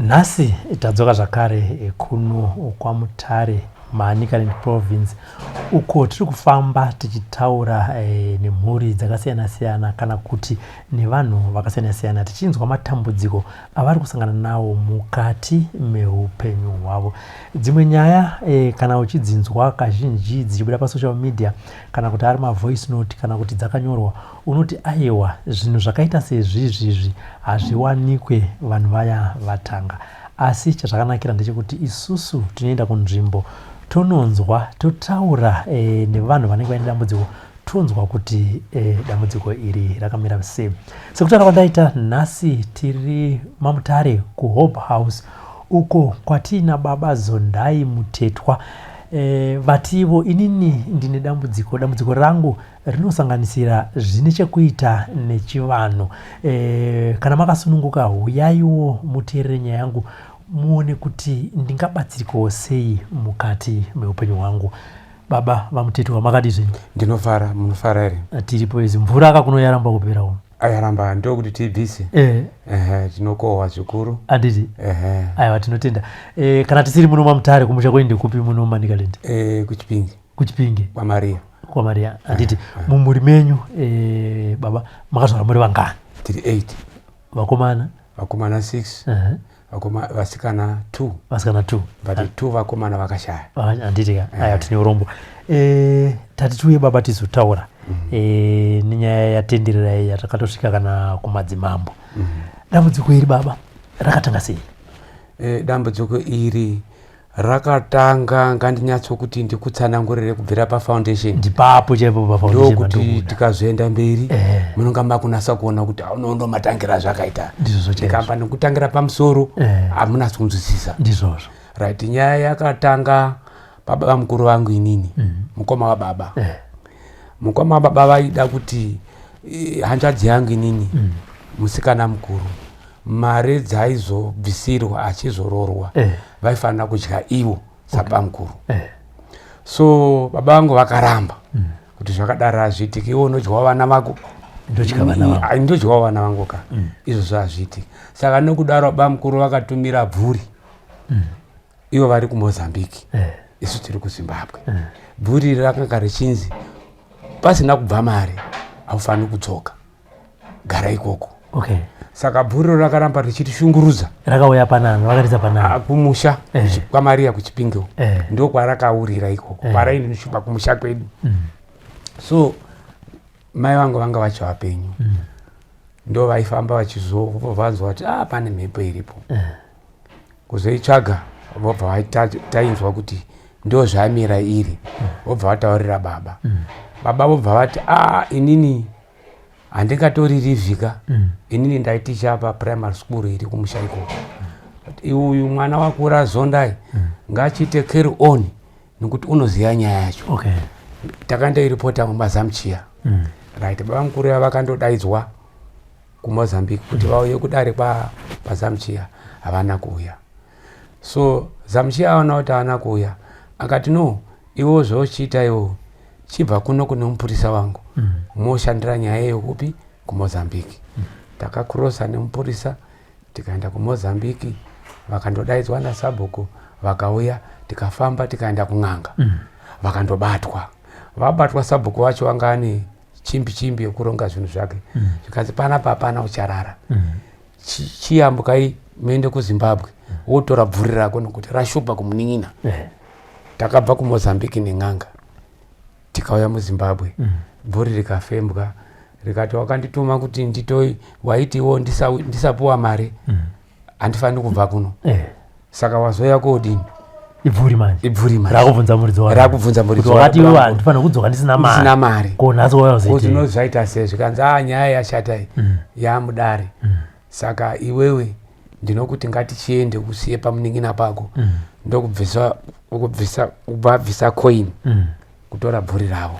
Nhasi tadzoka zvakare kuno kwaMutare, Manicaland Province, uko tiri kufamba tichitaura nemhuri dzakasiyana siyana kana kuti nevanhu vakasiyana siyana tichinzwa matambudziko avari kusangana nawo mukati meupenyu hwavo. Dzimwe nyaya kana uchidzinzwa kazhinji dzichibuda pasocial media kana kuti ari mavoice note kana kuti dzakanyorwa unoti aiwa zvinhu zvakaita sezvizvizvi hazviwanikwe vanhu vaya vatanga. Asi chazvakanakira ndechekuti isusu tinoenda kunzvimbo tononzwa totaura nevanhu vanenge vaine dambudziko tonzwa kuti dambudziko iri rakamira sei. Sekutaura kwandaita, nhasi tiri maMutare kuHope House uko kwatiina Baba Zondai Mutetwa. Vativo inini ndine dambudziko, dambudziko rangu rinosanganisira zvine chekuita nechivanhu. Kana makasununguka huyaiwo muteerere nyaya yangu muone kuti ndingabatsirikawo sei mukati meupenyu hwangu. Baba vaMutetwa, makadii zvenyu? Ndinofara, munofara here? Tiripo izi. Mvura aka kuno yaramba kuperawo. Ayaramba, ndokuti tibvise. Ehe, tinokohwa zvikuru. Anditi? Ehe. Aiwa, tinotenda. Kana tisiri muno maMutare, kumusha kwenyu ndekupi muno muManicaland? KuChipinge. KuChipinge. KwaMaria. KwaMaria. Anditi mumhuri menyu baba makazvarwa muri vangani? Tiri 8. Vakomana? Vakomana 6. Vasikana 2. Vasikana 2. But 2 vakomana vakashaya. Handiti ka? Aya tine urombo. Tati tiuye baba tizotaura nenyaya yatenderera iyi yatakatosvika kana kumadzimambo. Dambudziko iri baba rakatanga sei? Dambudziko iri rakatanga, ngandinyatsoti ndikutsanangurire kubvira pafoundation. Ndipapo chaipo pafoundation. Ndokuti tikazoenda mberi munonga makunasa kuona kuti aunondo matangira zvakaita. Ndizvozvo chaizvo. Ndikamba nekutangira pamusoro hamunasi kunzwisisa. Ndizvozvo. Right, nyaya yakatanga baba mukuru vangu inini, mukoma wababa. Mukoma wababa vaida kuti hanzvadzi yangu inini, musikana mukuru, mari dzaizobvisirwa achizororwa vaifanira kudya ivo sababa mukuru. So baba vangu vakaramba kuti zvakadaro hazviitiki, iwe unodyawo vana vako. Ndodya vana vangu. Ndodyawo vana vangu ka. Izvozvo hazviitiki. Saka nokudaro baba mukuru vakatumira bvuri. Ivo vari kuMozambique, isu tiri kuZimbabwe. Bvuri iri rakanga richinzi pasina kubva mari haufaniri kudzoka, gara ikoko. Saka bvuri rakaramba richitishungurudza. Rakauya panani? Vakaridza panani? Kumusha kwaMaria kuChipingewo. Ndokwarakaurira ikoko, paraindishupa kumusha kwedu. So mai vangu vanga vachi vapenyu, ndo vaifamba vachizovanzwa kuti pane mhepo iripo. Kuzoitsvaga vobva tainzwa kuti ndo zvamira iri, vobva vataurira baba. Baba vobva vati inini handingatori rivhika. Inini ndaiticha paprimary school iri kumusha ikoko. Uyu mwana wakura Zondai ngachiite carry on nekuti unoziva nyaya yacho. Takandoiripota mumaZamchiya. Right, baba mukuru yava vakandodaidzwa kuMozambique kuti vauye kudare kwaZamchiya, havana kuuya. So Zamchiya aona kuti haana kuuya, akati no, iwo zvochiita iwo chibva kuno kune mupurisa wangu, moshandira nyaya iyo kupi? KuMozambique. Takakrosa nemupurisa tikaenda kuMozambique, vakandodaidzwa nasabhuku vakauya, tikafamba tikaenda kun'anga. Vakandobatwa, vabatwa sabhuku wacho vanga ane chimbi chimbi yekuronga zvinhu zvake. Zvikanzi panapa hapana ucharara. Chiyambukai muende kuZimbabwe, wotora bvuri rako nokuti rashupa kumunin'ina. Takabva kuMozambique nen'anga tikauya muZimbabwe. Bvuri rikafembwa rikati wakandituma kuti nditoi waitiwo ndisapuwa mari, handifaniri kubva kuno. Saka wazoya kodini? Ibvuri manje. Ibvuri manje. Rakubvunza muridzi waro. Rakubvunza muridzi waro. Wakati iwe handifanira kudzoka ndisina mari. Ndisina mari. Ko nhasi wauya kuzoitei? Ko zvaita sei? Zvikanzi nyaya yashata iyi. Yamudare. Saka iwewe ndinokuti ngatichiende usiye pamunin'ina pako. Ndokubvisa kubvisa kubvisa coin. Kutora bvuri ravo.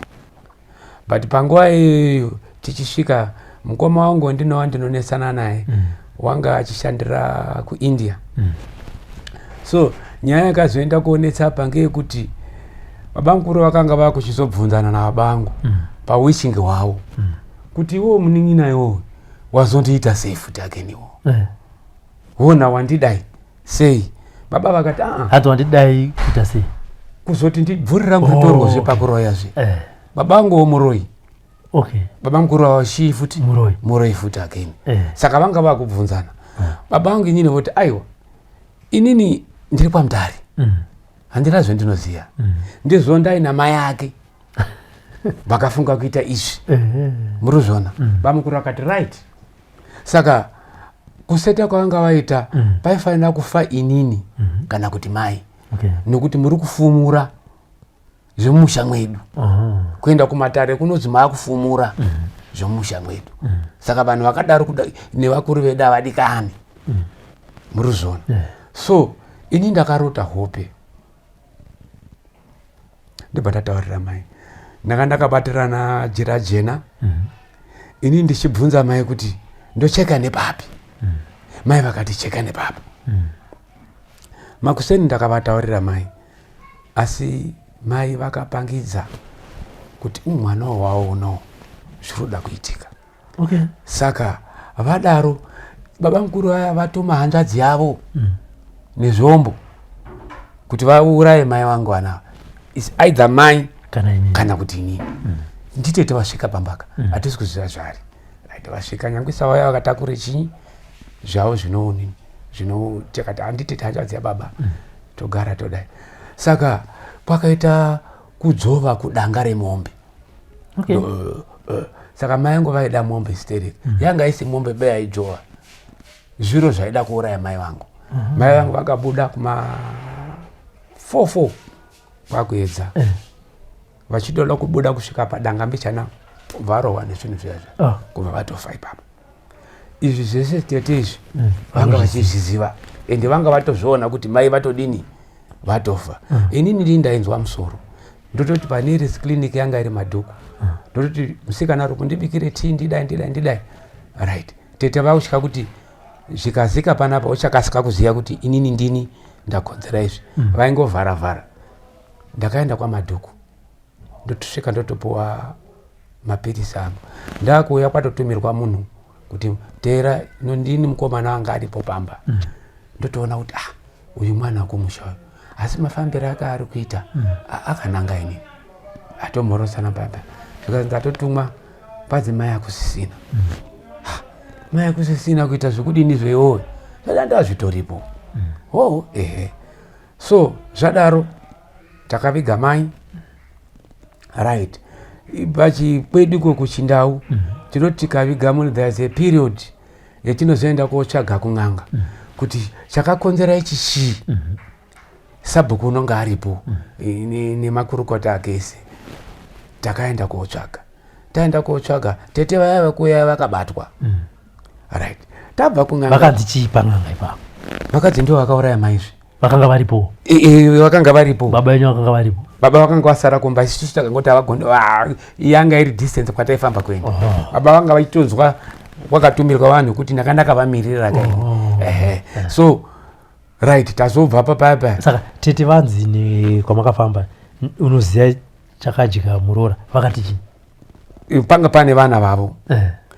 But panguva iyoyo tichisvika, mukoma wangu ndinova ndinonesana naye wanga achishandira kuIndia. So nyaya yakazoenda kuonetsa apa ngeyekuti baba mukuru vakanga vakuchizobvunzana nababa vangu pawishing hwavo kuti iwo munin'ina iwowo wazondiita sei futi akeniwo, hona wandidai. Sei? Baba vakati aa. Hanzi wandidai kuita sei? Kuzoti ndibvuri rangu ritorwe Oh, zve pakuroya zve. Baba vanguwo muroyi. Baba mukuru wavo shii futi. Muroyi. Muroyi futi again. Eh. Saka vanga vakubvunzana. Baba vangu inini voti aiwa. Inini ndiri kwaMutare. Handina zvendinoziva. Ndizvo ndaina mai ake. Vakafunga kuita izvi. Muri kuzviona? Bamukuru vakati right. Saka kuseta kwavanga vaita paifanira kufa inini kana kuti mai. Nokuti muri kufumura zvemusha mwedu. Kuenda kumatare kunonzi maakufumura zvemusha mwedu. Saka vanhu vakadaro kuda nevakuru vedu havadikani. Muri kuzviona? So ini ndakarota hope. Ndibva ndataurira mai. Ndanga ndakabatirana jira jena. Ini ndichibvunza mai kuti ndocheka nepapi. Mai vakati cheka nepapa. Makuseni ndakavataurira mai. Asi mai vakapangidza kuti mwana wavo uno zviri kuda kuitika. Saka vadaro baba mukuru vaya vatuma hanzvadzi yavo nezvombo kuti vauraye mai vangu vanava. Is either mai kana inini. Kana kuti inini. Nditete vasvika pambaka. Hatisi kuziva zvari. Right, vasvika nyangwisa vaya vakatakura chinyi zvavo zvinoonini zvino tikati handitete hanzvadzi yababa togara todai. Saka kwakaita kudzova kudanga remombe. Saka mai vangu vaida mombe stereki. Yanga isi mombe be yaidzvova. Zviro zvaida kuuraya mai vangu. Mai vangu vakabuda kuma 4 kwakuedza. Vachidoda kubuda kusvika padanga mbichana varohwa nezvinhu zviya zviya. Kubva vatofa ipapo. Izvi zvese tete izvi vanga vachizviziva ende vanga vatozviona kuti mai vatodini vatofa. Inini ndini ndainzwa musoro. Ndototi panearest clinic yanga iri Madhuku. Ndototi musikana ari kundibikire tii ndidai ndidai ndidai. Right. Tete vakutya kuti zvikazika panapa uchakasika kuziva kuti inini ndini ndakonzera izvi. Vaingovhara vhara. Ndakaenda kwaMadhuku. Ndotosvika ndotopuwa mapirisi angu. Ndakuuya kwatotumirwa munhu kuti teera ndini mukomana wanga aripo pamba. Ndotoona kuti ah uyu mwana kumusha uyu. Asi mafambiro ake ari kuita akananga ini. Atomhorosana baba. Zvikanzi ndatotumwa kwanzi mai akusisina. Mai akusisina kuita zvekudini zveiwowe. Zvada ndazvitoripo. Oh ehe. So zvadaro takaviga mai. Right. Pachikwedu iko kuchindau tinoti tikaviga munhu there is a period yetinozoenda kotsvaga kun'anga kuti chakakonzera ichi chii. Sabhuku unonga aripo nemakurukota ake ese. Takaenda kotsvaga. Taenda kotsvaga tete vaya vekuuya vakabatwa. Right. Tabva kun'anga. Vakanzi chii pan'anga ipapo? Vakadzi ndivo vakauraya maizvi. Vakanga varipo. Vakanga varipo. Baba venyu vakanga varipo. Baba vakanga vasara kumba isusu takangoti havagoni yanga iri distance kwataifamba kuenda. Baba vanga vachitonzwa kwakatumirwa vanhu kuti ndanga ndakavamirira kaini. Ehe. So right tazobva papa paya. Saka tete vanzi kwamakafamba unoziva chakadya muroora vakati chii? Panga pane vana vavo.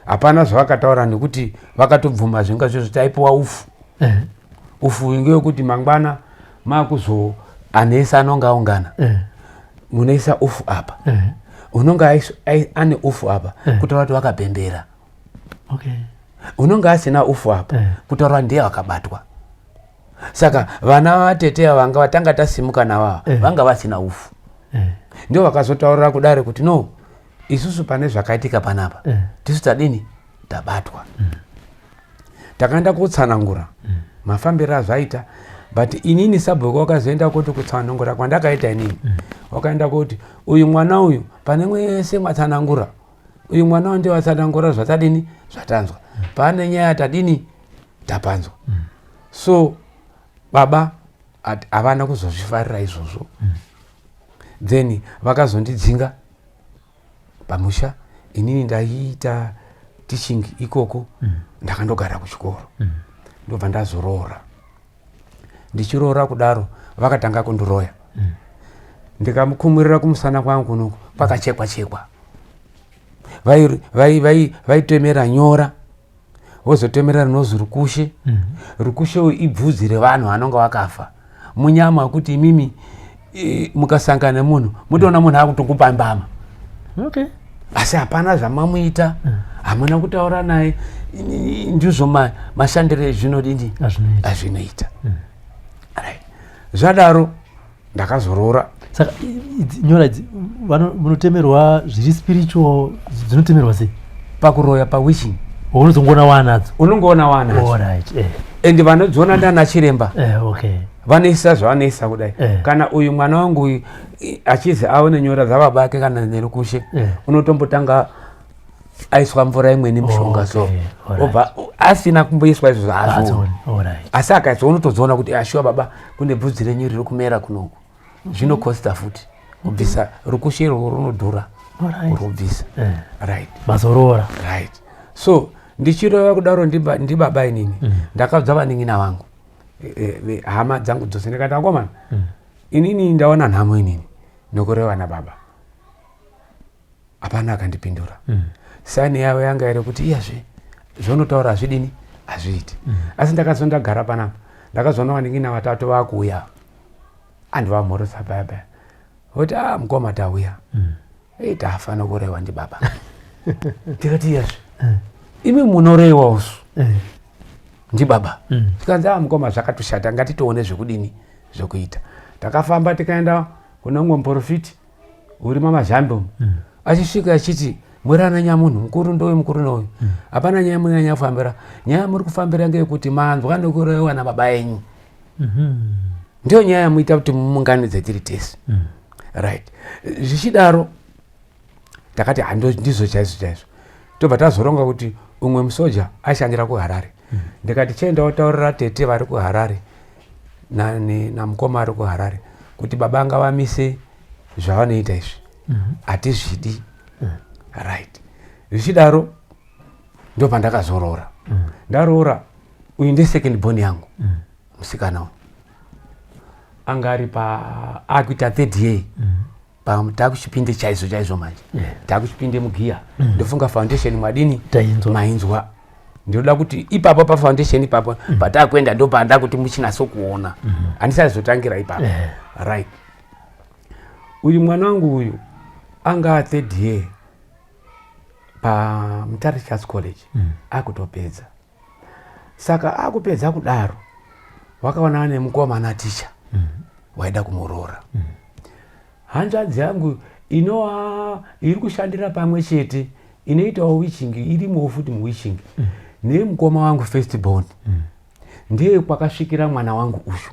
Hapana zvavakataura nekuti vakatobvuma zvinga zvizvo taipiwa ufu. Ufu ngewekuti mangwana makuzo anhu ese anonga aungana. Munoisa ufu apa. Unonga ane ufu apa kutaura kuti wakapembera. Unonga asina ufu apa kutaura ndiye wakabatwa. Saka vana vatete vanga vatanga tasimuka navo vanga vasina ufu. Ndio vakazotaurira kudare kuti no isusu pane zvakaitika panapa tisu tadini tabatwa. Takaenda kutsanangura mafambiro azvaita but inini sabhuku wakazoenda kuti kutsanangura kwandakaita inini wakaenda kuti uyu mwana uyu pane mwese mwatsanangura uyu mwana uyu ndiye watsanangura zvatadini zvatanzwa pane nyaya tadini tapanzwa. So baba havana kuzozvifarira izvozvo. Then vakazondidzinga pamusha. Inini ndaiita teaching ikoko. Ndakandogara kuchikoro. Ndobva ndazoroora. Ndichiroora kudaro vakatanga kundiroya. Ndikamukumurira kumusana kwangu kunoku kwakachekwa chekwa. Vaitemera nyora. Vozotemera rinozi rukushe. Rukushe uyu ibvudzi revanhu vanonga vakafa munyama, wekuti imimi mukasangana nemunhu, mutoona munhu akutokupa mbama. Asi hapana zvamamuita, hamuna kutaura naye. Ndizvo mashandiro ezvinodini? Azvinoita. Azvinoita. Right, zvadaro ndakazorora. Saka idzi nyora idzi munotemerwa zviri spiritual, dzinotemerwa sei? Pakuroya, pawitching. Unozongoona wanadzo? Unongoona wanadzo. Alright. And vanodziona ndana chiremba. Vanoisa zvavanoisa kudai. Kana uyu mwana wangu uyu achizi aone nyora dzababa ake kana nerukushe, unotombotanga aiswa mvura imweni, mushonga. So obva asina kumboiswa izvo zvaazvioni. Hadzioni. Alright. Asi akaiswa, unotodziona kuti ashuwa baba, kune bvudzi renyu riri kumera kunoku. Zvinokosta futi kubvisa rukushe irwo, runodhura kurubvisa. Right. Mazoroora. Right, so ndichirova kudaro ndibaba inini, ndakabva vanin'ina vangu, hama dzangu dzose, ndikati, "Akomana, inini ndaona nhamo inini nokureva nababa." Hapana akandipindura. Saini yavo yanga iri kuti iyazve zvonotaura hazvidini, hazviiti. Asi ndakazondagara panapa, ndakazoona vanin'ina vatatu vakuuya, andivamhorosa paya paya, voti, "A, mukoma, tauya." Ei, tafa nokurewa ndibaba. Ndikati, "Iyazve imi munorewa usu ndibaba?" Tikanzi, "A, mukoma, zvakatoshata, ngatitoone zvekudini, zvekuita." Takafamba tikaenda kuna umwe muprofiti uri mamazhambe umu. Achisvika achiti, "Muri ana nyamunhu, mukuru ndoyu, mukuru nouyu. Hapana nyaya munyanya kufambira. Nyaya muri kufambira ngeyekuti manzwa nekurewa nababa enyu. Ndiyo nyaya yamuita kuti mumunganidze tiri tese." Right, zvichidaro takati hando ndizvo chaizvo chaizvo. Tobva tazoronga kuti umwe musoja aishandira kuHarare. Ndikati, "Chienda wotaurira tete vari kuHarare namukoma ari kuHarare kuti baba ngavamise zvavanoita izvi, hatizvidi." Right, zvichidaro ndopandakazoroora. Ndaroora, uyu ndesecond born yangu, musikana uyu anga ari pa akuita third year. Takuchipinde chaizvo chaizvo manje. Takuchipinde mugiya. Ndofunga foundation mwadini? Tainzwa. Mainzwa. Ndinoda kuti ipapo pafoundation ipapo patakuenda, ndopanda kuti muchinatso kuona, handisazotangira ipapo. Right, uyu mwana wangu uyu anga third year paMutare Church College, akutopedza. Saka akupedza kudaro, wakaona nemukomana ticha waida kumuroora. Hanzvadzi yangu inova iri kushandira pamwe chete, inoitawo witching, irimowo futi muwitching, nemukoma wangu first born, ndiye kwakasvikira mwana wangu uyu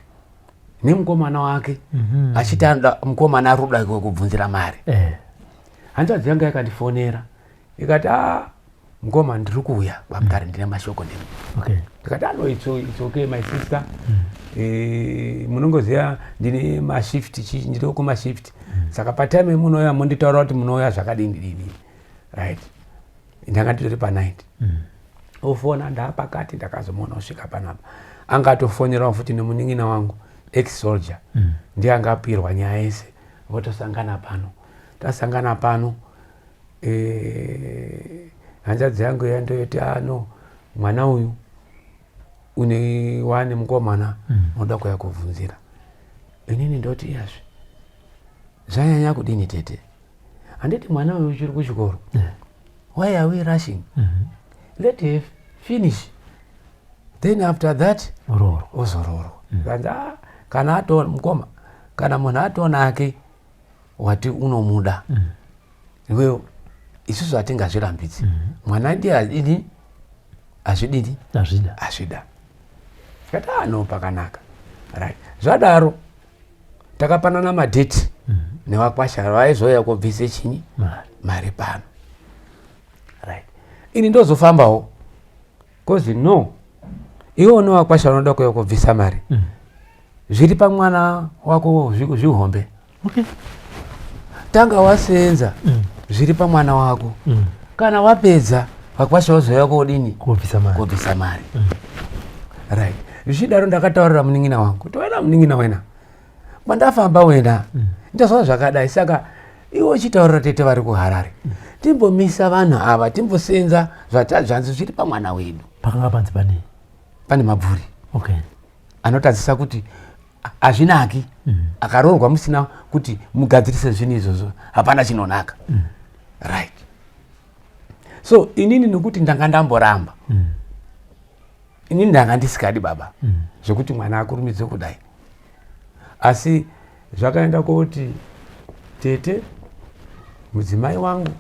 nemukomana wake, achiti anoda mukomana ari kuda kubvunzira mari. Hanzvadzi yangu yakandifonera ikati, "A, mukoma, ndiri kuuya kwaMutare, ndine mashoko nemi." Ndikati, "Ano, it's okay, my sister. Munongoziva ndine mashift, ndiri kumashift, saka patime munouya monditaura kuti munouya zvakadini dini." Right, ndanga nditori panight. Ofona ndaapakati, ndakazomuona kusvika panapa. Anga atofonerawo futi nemunin'ina wangu ex soldier, ndiye anga apirwa nyaya yese. Votosangana pano, tasangana pano, hanzvadzi yangu yandoyoti, "Ano, mwana uyu une wane mukomana unoda kuya kubvunzira." Inini ndoti, "Iyazve zvanyanya kudini tete? Handiti mwana uyu uchiri kuchikoro? Why are we rushing? Let her finish, then after that roorwa." Ozoroorwa. Kanzi, "Ah, kana ato mukoma, kana munhu atonake wati unomuda iwewe, isusu hatingazvirambidzi. Mwana ndiye adini, azvidini?" Azvida. Azvida. Kati, "Ano, pakanaka." Right, zvadaro takapanana madheti nevakwasha vaizouya kubvise chinyi? Mari. Mari pano. Right, ini ndozofambawo, cause no, iwe unovakwasha unoda kuuya kubvisa mari, zviri pamwana wako zvihombe. Tanga wasenza zviri pamwana wako. Kana wapedza, vakwasha wazouya kodini? Kubvisa mari. Kubvisa mari. Right, zvichidaro ndakataurira munin'ina wangu kuti, "Wena munin'ina, wena, kwandafamba wena, ndazva zvakadai. Saka iwe uchitaurira tete vari kuHarare, timbomisa vanhu ava, timbosenza zvanzi zviri pamwana wedu." Pakanga panzi panei? Pane mabvuri. Okay. Anotadzisa kuti hazvinaki. Akaroorwa musina kuti mugadzirise zvinhu izvozvo, hapana chinonaka. Right, so inini nokuti ndanga ndamboramba, inini ndanga ndisikadi baba zvekuti mwana akurumidze kudai, asi zvakaenda koti tete mudzimai wangu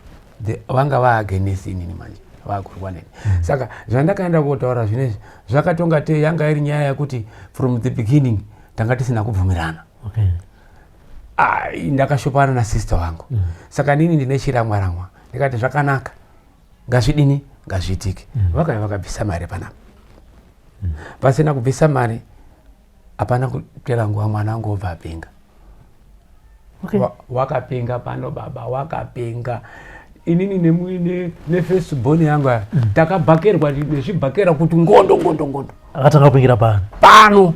vanga vaagainst inini, manje vakurwa neni. Saka zvandakaenda kotaura zvinezvi zvakatonga te yanga iri nyaya yekuti from the beginning tanga tisina kubvumirana. Ai, ndakashopana nasister wangu. Saka nini ndine chiramwa ramwa, ndikati zvakanaka, ngazvidini, ngazviitike. Vakauya vakabvisa mari panapa. Pasina kubvisa mari, hapana kutera nguva, mwana wangu obva apenga. Wakapenga pano baba, wakapenga. Inini nefirst born yangu aya takabhakerwa nezvibhakera kuti ngondo ngondo ngondo. Akatanga kupengera pano? Pano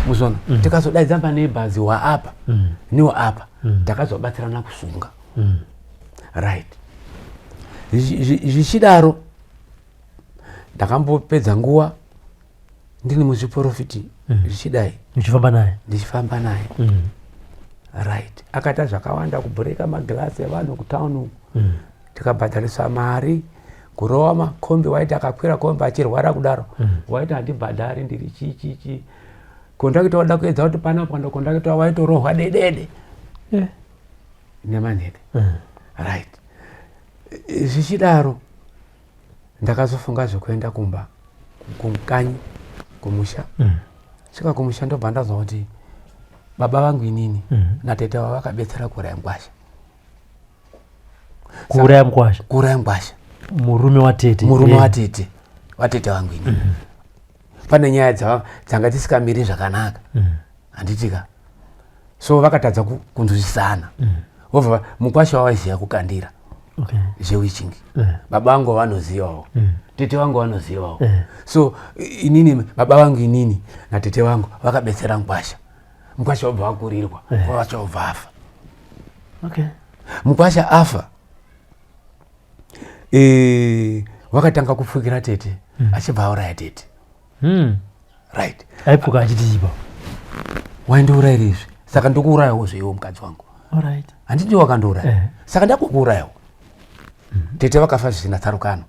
muzona. Tikazodaidza maneighbors waapa newaapa, takazobatsirana kusunga. Right, zvichidaro ndakambopedza nguva ndini muzviprofiti, zvichidai. Uchifamba naye? Ndichifamba naye. Right, akaita zvakawanda, kubhureka magirasi evanhu kutauni uku, tikabhadharisa mari, kurova makombi. Waiti akakwira kombi achirwara kudaro, waiti handibhadhari, ndiri chii chii chii. Kondakita wada kuedza kuti panapa ndo kondakita waitorohwa dedede nemanheke. Right, zvichidaro ndakazofunga zvekuenda kumba, kukanyi, kumusha. Svika kumusha, ndobva ndazwa kuti baba vangu inini natete vavo vakabetsera kuuraya ngwasha. Kuuraya mukwasha? Kuuraya ngwasha. Murume watete? Murume watete vangu inini. Pane nyaya dzanga dzisikamiri zvakanaka, handitika? So vakatadza kunzwisisana, vobva mukwasha wawaiziva kukandira zvewitching. Baba vangu vanozivawo, tete vangu vanozivawo. So inini, baba vangu inini natete vangu vakabetsera mukwasha. Mukwasha wobva wakurirwa, wacho wobva afa. Mukwasha afa, wakatanga kupfukira tete, achibva auraya tete. Right. Aipfuka achitiipa? Waindiurayira izvi, saka ndokuurayawo zveiwo mukadzi wangu. Handiti wakandiuraya? Saka ndakukuurayawo. Tete vakafa zvisina tsarukano.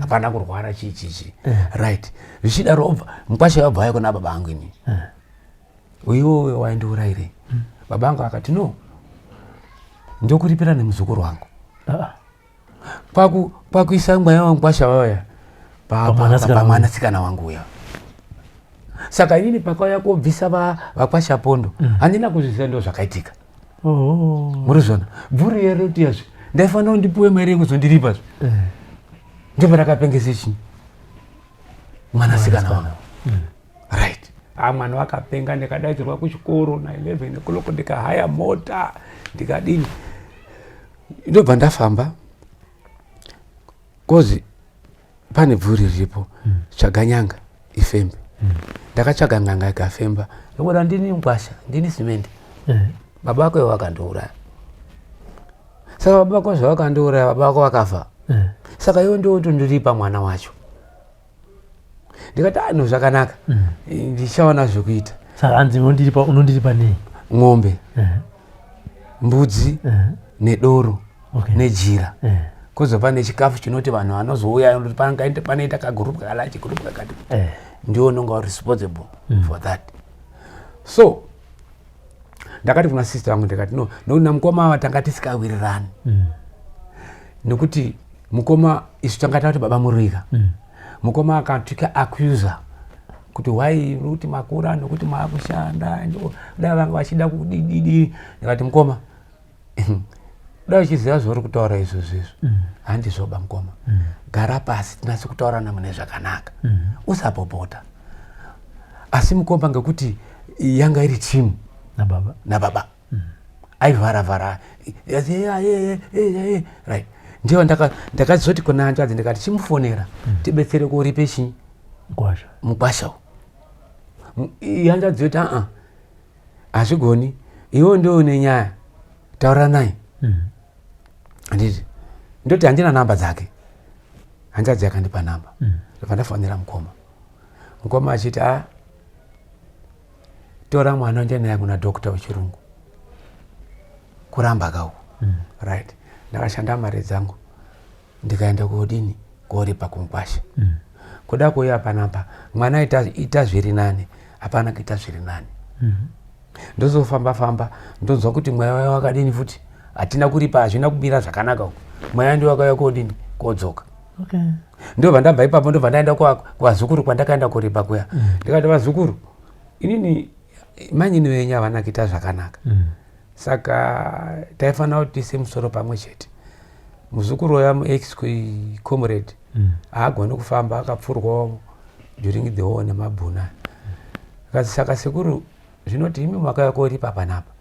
Hapana kurwara, chii chii chii. Right, zvichidaro obva mukwasha wabva auya kuna baba vangu inini, uiwowe waindiurayirei? Baba vangu akati, "No, ndokuripira nemuzukuru wangu." Ah. Kwakuisa mweya wamukwasha wauya pamwanasikana. Pamwanasikana wangu uya. Saka inini pakauya kobvisa vakwasha pondo, handina kuzviziva ndo zvakaitika. Oh. Muri zvona bvuri yerotiyazve, ndaifanira kundipiwe mari yekuzondiripazve. Ndipo rakapengese chinyi mwanasikana wangu. Right, a mwana wakapenga, ndikadaidzirwa kuchikoro na11 o'clock, ndikahaya mota, ndikadini, ndobva ndafamba kozi pane bvuri riripo, tsvaga nyanga ifembe. Ndakatsvaga ng'anga ikafemba, ndokuda ndini ngwasha, ndini simende. Baba vako ivo vakandiuraya, saka baba vako zvavakandiuraya, baba vako vakafa. Saka iwe ndiwo tondiripa mwana wacho. Ndikati, "Ano zvakanaka, ndichaona zvekuita." Saka hanzi unondiripa nei? Ng'ombe, mbudzi nedoro nejira. Kozobva nechikafu chinoti vanhu vanozouya panoita kagurupu kakadai, chigurupu kakati. Ndiwo unonga uri responsible for that. So ndakati kuna sister vangu, ndikati, "No," nokuti namukoma ava tanga tisikawirirani, nekuti mukoma isu tanga tati baba murika. Mukoma akatika accuser kuti why nokuti makura, nokuti maakushanda, dai vanga vachida kudididi. Ndikati, "Mukoma, dai uchiziva zvauri kutaura izvozvo izvo, handizvoba mukoma. Gara pasi tinase kutaurana mune zvakanaka, usapopota." Asi mukoma, ngekuti yanga iri timu nababa, nababa aivhara vhara, right, ndiyo ndakazoti kuna hanzvadzi, ndikati, "Chimufonera tibetsere kuripe chinyi." Mukwasha. Mukwasha uyu. Hanzvadzi yoti, "Aa, hazvigoni, iwe ndiwe une nyaya, taura naye." Handiti ndoti handina namba dzake. Hanzvadzi yakandipa namba. Ndobva ndafonera mukoma. Mukoma achiti, a ah, tora mwana uende naye kuna doctor wechirungu. Kuramba kauku. Right. Ndakashanda mari dzangu ndikaenda kodini, koripa kumukwasha. Kuda kuuya panapa mwana ita zviri nani, hapana kuita zviri nani. Ndozofamba famba, ndonzwa kuti mweya waya wakadini futi, hatina kuripa, hazvina kumira zvakanaka uku, mweya ndiwo wakauya kodini, kodzoka. Ndobva ndabva ipapo, ndobva ndaenda kuvazukuru kwandakaenda kuripa kuya. Ndikati, vazukuru, inini manyini venyu havana kuita zvakanaka. Saka taifanira kuti tiise musoro pamwe chete. Muzukuru waya ex comrade haagoni kufamba, akapfurwawo during the war nemabhuna. Akati, saka sekuru, zvinoti imi makauya koripa panapa,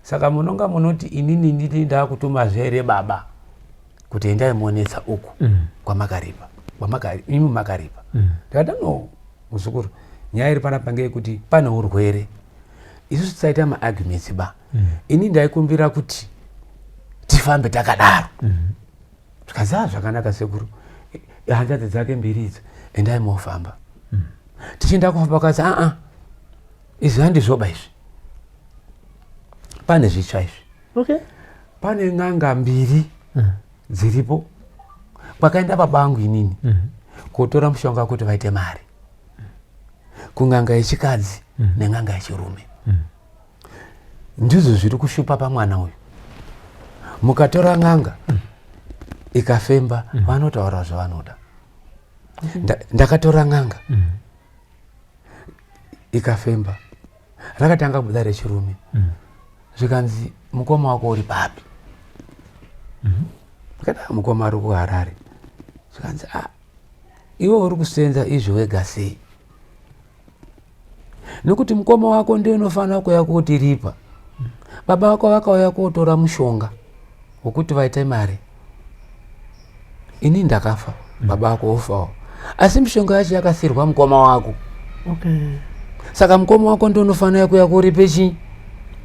saka munonga munoti inini ndini ndakutumazve here baba kuti endai monetsa uku kwamakaripa, imi makaripa? Ndikati, no muzukuru, nyaya iri panapa ngeyekuti pane urwere, isusu tisaita maarguments ba. Ini ndaikumbira kuti tifambe takadaro. Zvikanzi, a zvakanaka sekuru, hanzvadzi dzake mbiri idzi, endai mofamba. Tichienda kufamba, kazi, aa, izvi handizvoba izvi, pane zvitsva izvi. Pane n'anga mbiri dziripo kwakaenda baba angu inini kotora mushonga kuti vaite mari, kun'anga yechikadzi nen'anga yechirume. Ndizvo zviri kushupa pamwana uyu. Mukatora n'anga ikafemba, vanotaura zvavanoda. Ndakatora n'anga ikafemba, rakatanga kubuda rechirume. Zvikanzi, mukoma wako uri papi? Ndikati, "Ah, mukoma ari kuHarare." Zvikanzi, ah, iwe uri kusenza izvi wega sei? Nekuti mukoma wako ndiye unofanira kuuya kotiripa. Baba vako vakauya kotora mushonga wekuti vaite mari, ini ndakafa, baba vako ofawo, asi mishonga yacho yakasirwa mukoma wako. Saka mukoma wako ndiye unofanira kuuya koripe chii,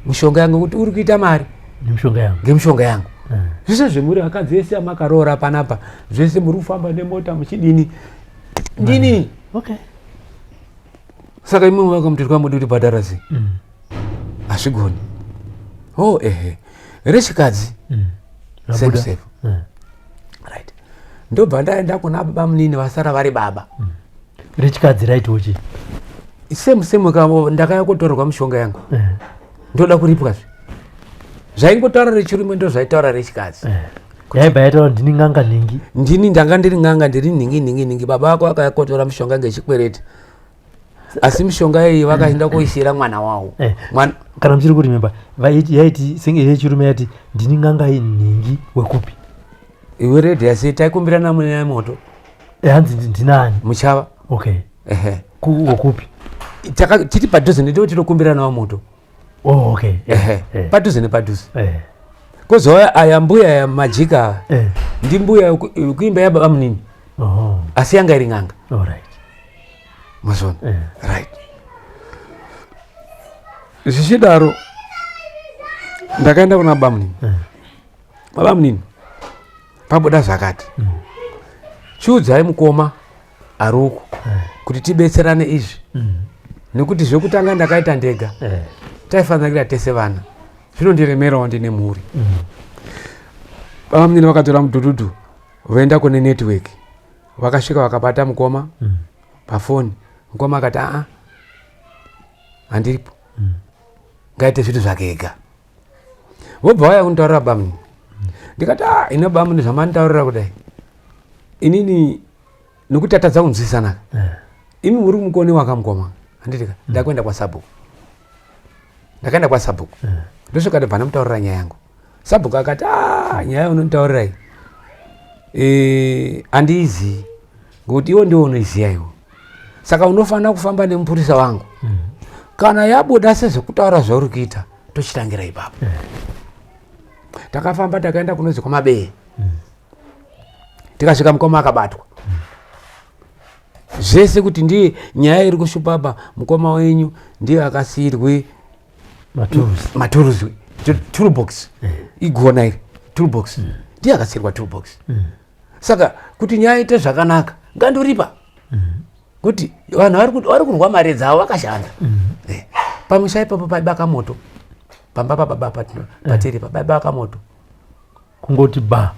mishonga yangu, kuti uri kuita mari nemishonga yangu. Ngemishonga yangu. Zvese zvemuri vakadzi vese amakaroora panapa, zvese muri kufamba nemota muchidini, ndini. Saka imwe vakamutirwa mudi kuti bhadhara sei? Hazvigoni. Oh, ehe, rechikadzi same. Rabuda. Same. Right, ndobva ndaenda kuna baba munini vasara vari baba. Rechikadzi raitiwo chii? Same same kavo, ndakaya kotorerwa mishonga yangu, ndoda kuripwazve. Zvaingotaura rechirume ndo zvaitaura rechikadzi. Yaibva yaitaura, ndini n'anga nhingi. Ndini ndanga ndiri n'anga, ndiri nhingi nhingi nhingi, baba vako vakaya kotora mishonga ngechikwereti, asi mishonga iyi vakaenda koisiyira mwana wavo. Mwana Kana muchiri kuremember, yaiti senge yechirume yati, ndini n'anga nhingi wekupi? Iwe redhi yasi taikumbirana mune moto. Hanzi ndinani? Muchava. Okay. Wekupi? Titi padhuze ndito tinokumbiranawo moto. Oh, okay. Ehe. Padhuze nepadhuze. Kozouya aya mbuya ya majika, ndimbuya yekuimba yababa munini, asi yanga iri n'anga. Mazona? Right, zvichidaro ndakaenda kuna baba munini. Baba munini, pabuda zvakati, chiudzai mukoma ari uku kuti tibetserane izvi, nekuti zvekutanga ndakaita ndega, taifanira kuita tese vana, zvinondiremerawo, ndine mhuri. Baba munini vakatora mudhudhudhu voenda kune network, vakasvika vakabata mukoma pafoni. Mukoma akati, aa, handiripo, ngaite zvinhu zvake ega. Vobva vauya kunitaurira bamunini. Ndikati, a ine bamunini, zvamanditaurira kudai inini nekuti tatadza kunzwisanaka, imi muri mukoni wakamukoma, handitika? Ndakuenda kwasabhuku. Ndakaenda kwasabhuku, ndosvika ndobva ndamutaurira nyaya yangu. Sabhuku akati, a nyaya unonditaurira iyi handiizii, ngokuti iwo ndiwo unoiziya iwo, saka unofanira kufamba nemupurisa wangu. Kana yabuda sezvekutaura zvauri kuita, tochitangira ipapo. Takafamba, takaenda kunozi kwamabee. Tikasvika, mukoma akabatwa zvese kuti ndiye nyaya iri kushupa apa, mukoma wenyu ndiye akasiyirwe maturusi. Maturusi, toolbox, igona iri toolbox, ndiye akasiyirwa toolbox. Saka kuti nyaya ite zvakanaka, ngandoripa kuti vanhu vari kurwa mari dzavo vakashanda. Pamusha ipapo paibaka moto, pamba pababa patiri paibaka moto. Kungoti ba.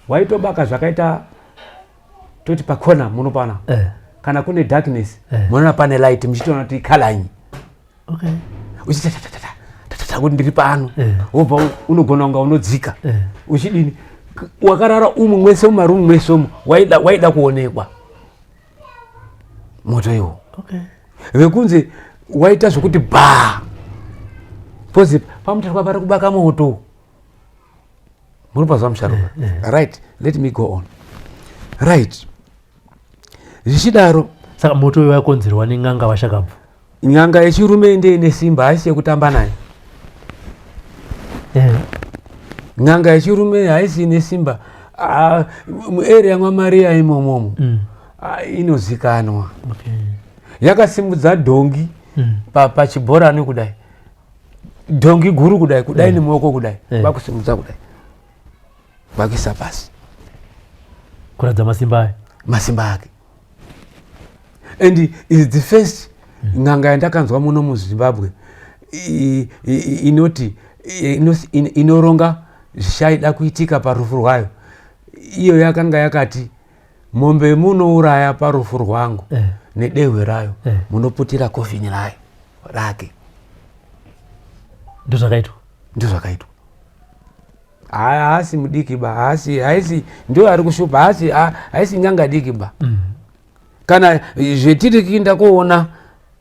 Waitobaka zvakaita toti pakona muno pana kana kune darkness, munoona pane light, muchitoona kuti ikalanyi. Uchitatatata kuti ndiri pano. Wobva unogona kunga unodzika. Uchidini, wakarara umu mwese, mumarumu mwese umu waida kuonekwa moto iwo. Vekunze waita zvokuti ba pozi pamutarwa pari kubaka moto, muri pazuva musharuka. Right, let me go on. Right, zvichidaro. Saka moto uyu wakonzerwa nen'anga vashakabvu? N'anga yechirume ndeine simba, haisi yekutamba nayo. N'anga yechirume haisi ine simba. Ah, muarea mwaMariya imomomo ah, inozikanwa. Yakasimudza dhongi pachibhorani kudai, dhongi guru kudai kudai, nemuoko kudai, vakusimudza kudai, vakuisa pasi. Kuratidza masimba ayo. Masimba ake. And is the first n'anga yandakanzwa muno muZimbabwe inoti inoronga zvichaida kuitika parufu rwayo. Iyo yakanga yakati, "Mombe munouraya parufu rwangu nedehwe rayo, munoputira kofini rayo rake." Ndozvakaitwa. Ndozvakaitwa. Haasi mudiki ba, haasi, haisi ndo ari kushupa, haasi, haisi nyanga diki ba. Kana zvetiri kuinda kuona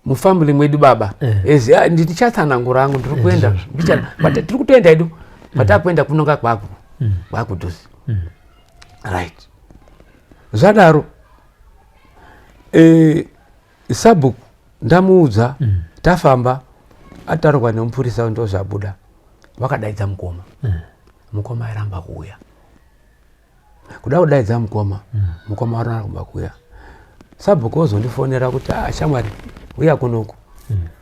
mufamily mwedu baba, ezi ndichatsanangura hangu, ndiri kuenda mbichana, but tiri kutoenda edu patakuenda kunonga kwaku kwakudhuze. Right, zvadaro, sabhuku ndamuudza, tafamba, ataurwa nemupurisa, ndo zvabuda. Vakadaidza mukoma. Mukoma airamba kuuya, kuda kudaidza mukoma. Mukoma aramba kuuya. Sabhuku ozondifonera kuti, "Ah, shamwari, uya kunoku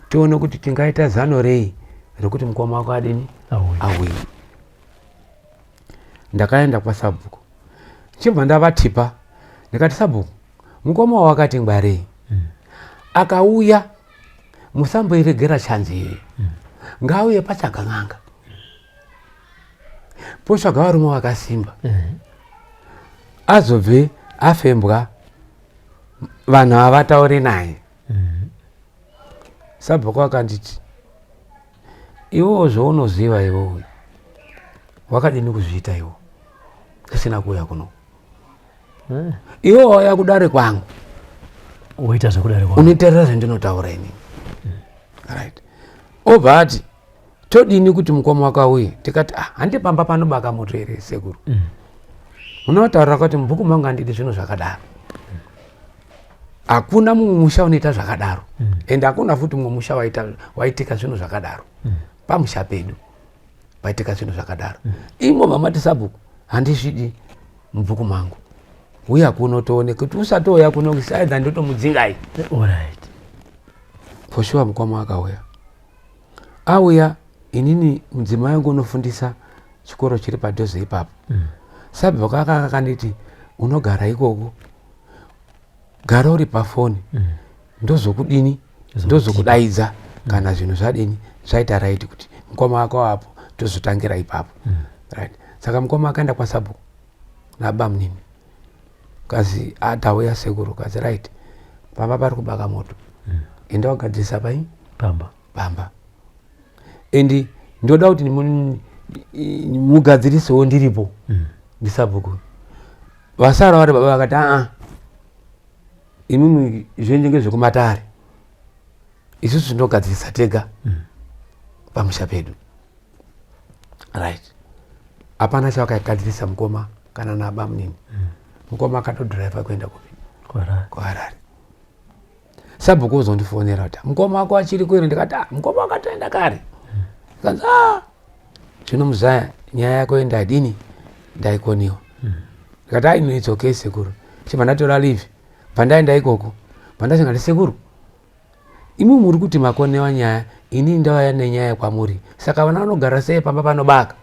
tione kuti tingaita zano rei rekuti mukoma wako adini?" Auye. Auye. Ndakaenda kwasabhuku, chibva ndavatipa, ndikati, "Sabhuku, mukoma wakati ngwarei, akauya musamboiregera chanzi iyoyo. Ngauye patsvaga n'anga, potsvaga varume vakasimba, azobve afembwa, vanhu havatauri naye." Sabhuku akanditi, "Iwewo zvaunoziva iwewe, wakadini kuzviita iwo usina kuuya kuno? Iwe wauya kudare kwangu." Woita zvekudare kwako. "Unoteerera zvandinotaura inini." Right, obva ati, "Todini kuti mukoma wako auye?" Tikati, "Ah, handi pamba panobaka moto here, sekuru? Munotaurira kuti mubhuku mangu handidi zvinhu zvakadaro. Hakuna mumwe musha unoita zvakadaro, ende hakuna futi mumwe musha waitika zvinhu zvakadaro. Pamusha pedu paitika zvinhu zvakadaro. Imo mamati sabhuku, handizvidi mubhuku mangu. Uya kuno tione kuti usatouya kuno, saidza ndotomudzingai." For sure mukoma akauya. Auya, inini mudzimai wangu unofundisa chikoro chiri padhuze ipapo. Sabhuku akanga akanditi, "Unogara ikoko, gara uri pafoni, ndozokudini, ndozokudaidza kana zvinhu zvadini, zvaita right, kuti mukoma wako apo, tozotangira ipapo." Right, saka mukoma akaenda kwasabhuku nabamunini, kazi, "Atauya sekuru." Kazi, "Right, pamba pari kubaka moto, enda wagadzirisa pai?" Pamba. Pamba. And ndoda kuti mugadzirisewo ndiripo. Ndisabhuku vasara vari baba vakati, "Aa, imimi zvenyu ngezvekumatare, isusu tinogadzirisa tega pamusha pedu." Right, hapana chavakagadzirisa mukoma kana nabamunini. Mukoma akatodhiraivha kuenda kupi? Kuharare. KuHarare. Sabhuku uzondifonera kuti, "Mukoma wako achiri kuere?" Ndikati, "Ah, mukoma wakatoenda kare." Kanzi, "Ah, zvino muzaya, nyaya yako ndadini, ndaikoniwa." Ndikati, "Ai, no, it's okay sekuru." Chibva ndatora leave, bva ndaenda ikoko, bva ndasingati, "Sekuru, imi muri kuti makonewa nyaya, ini ndauya nenyaya kwamuri. Saka vana vanogara sei pamba panobaka?"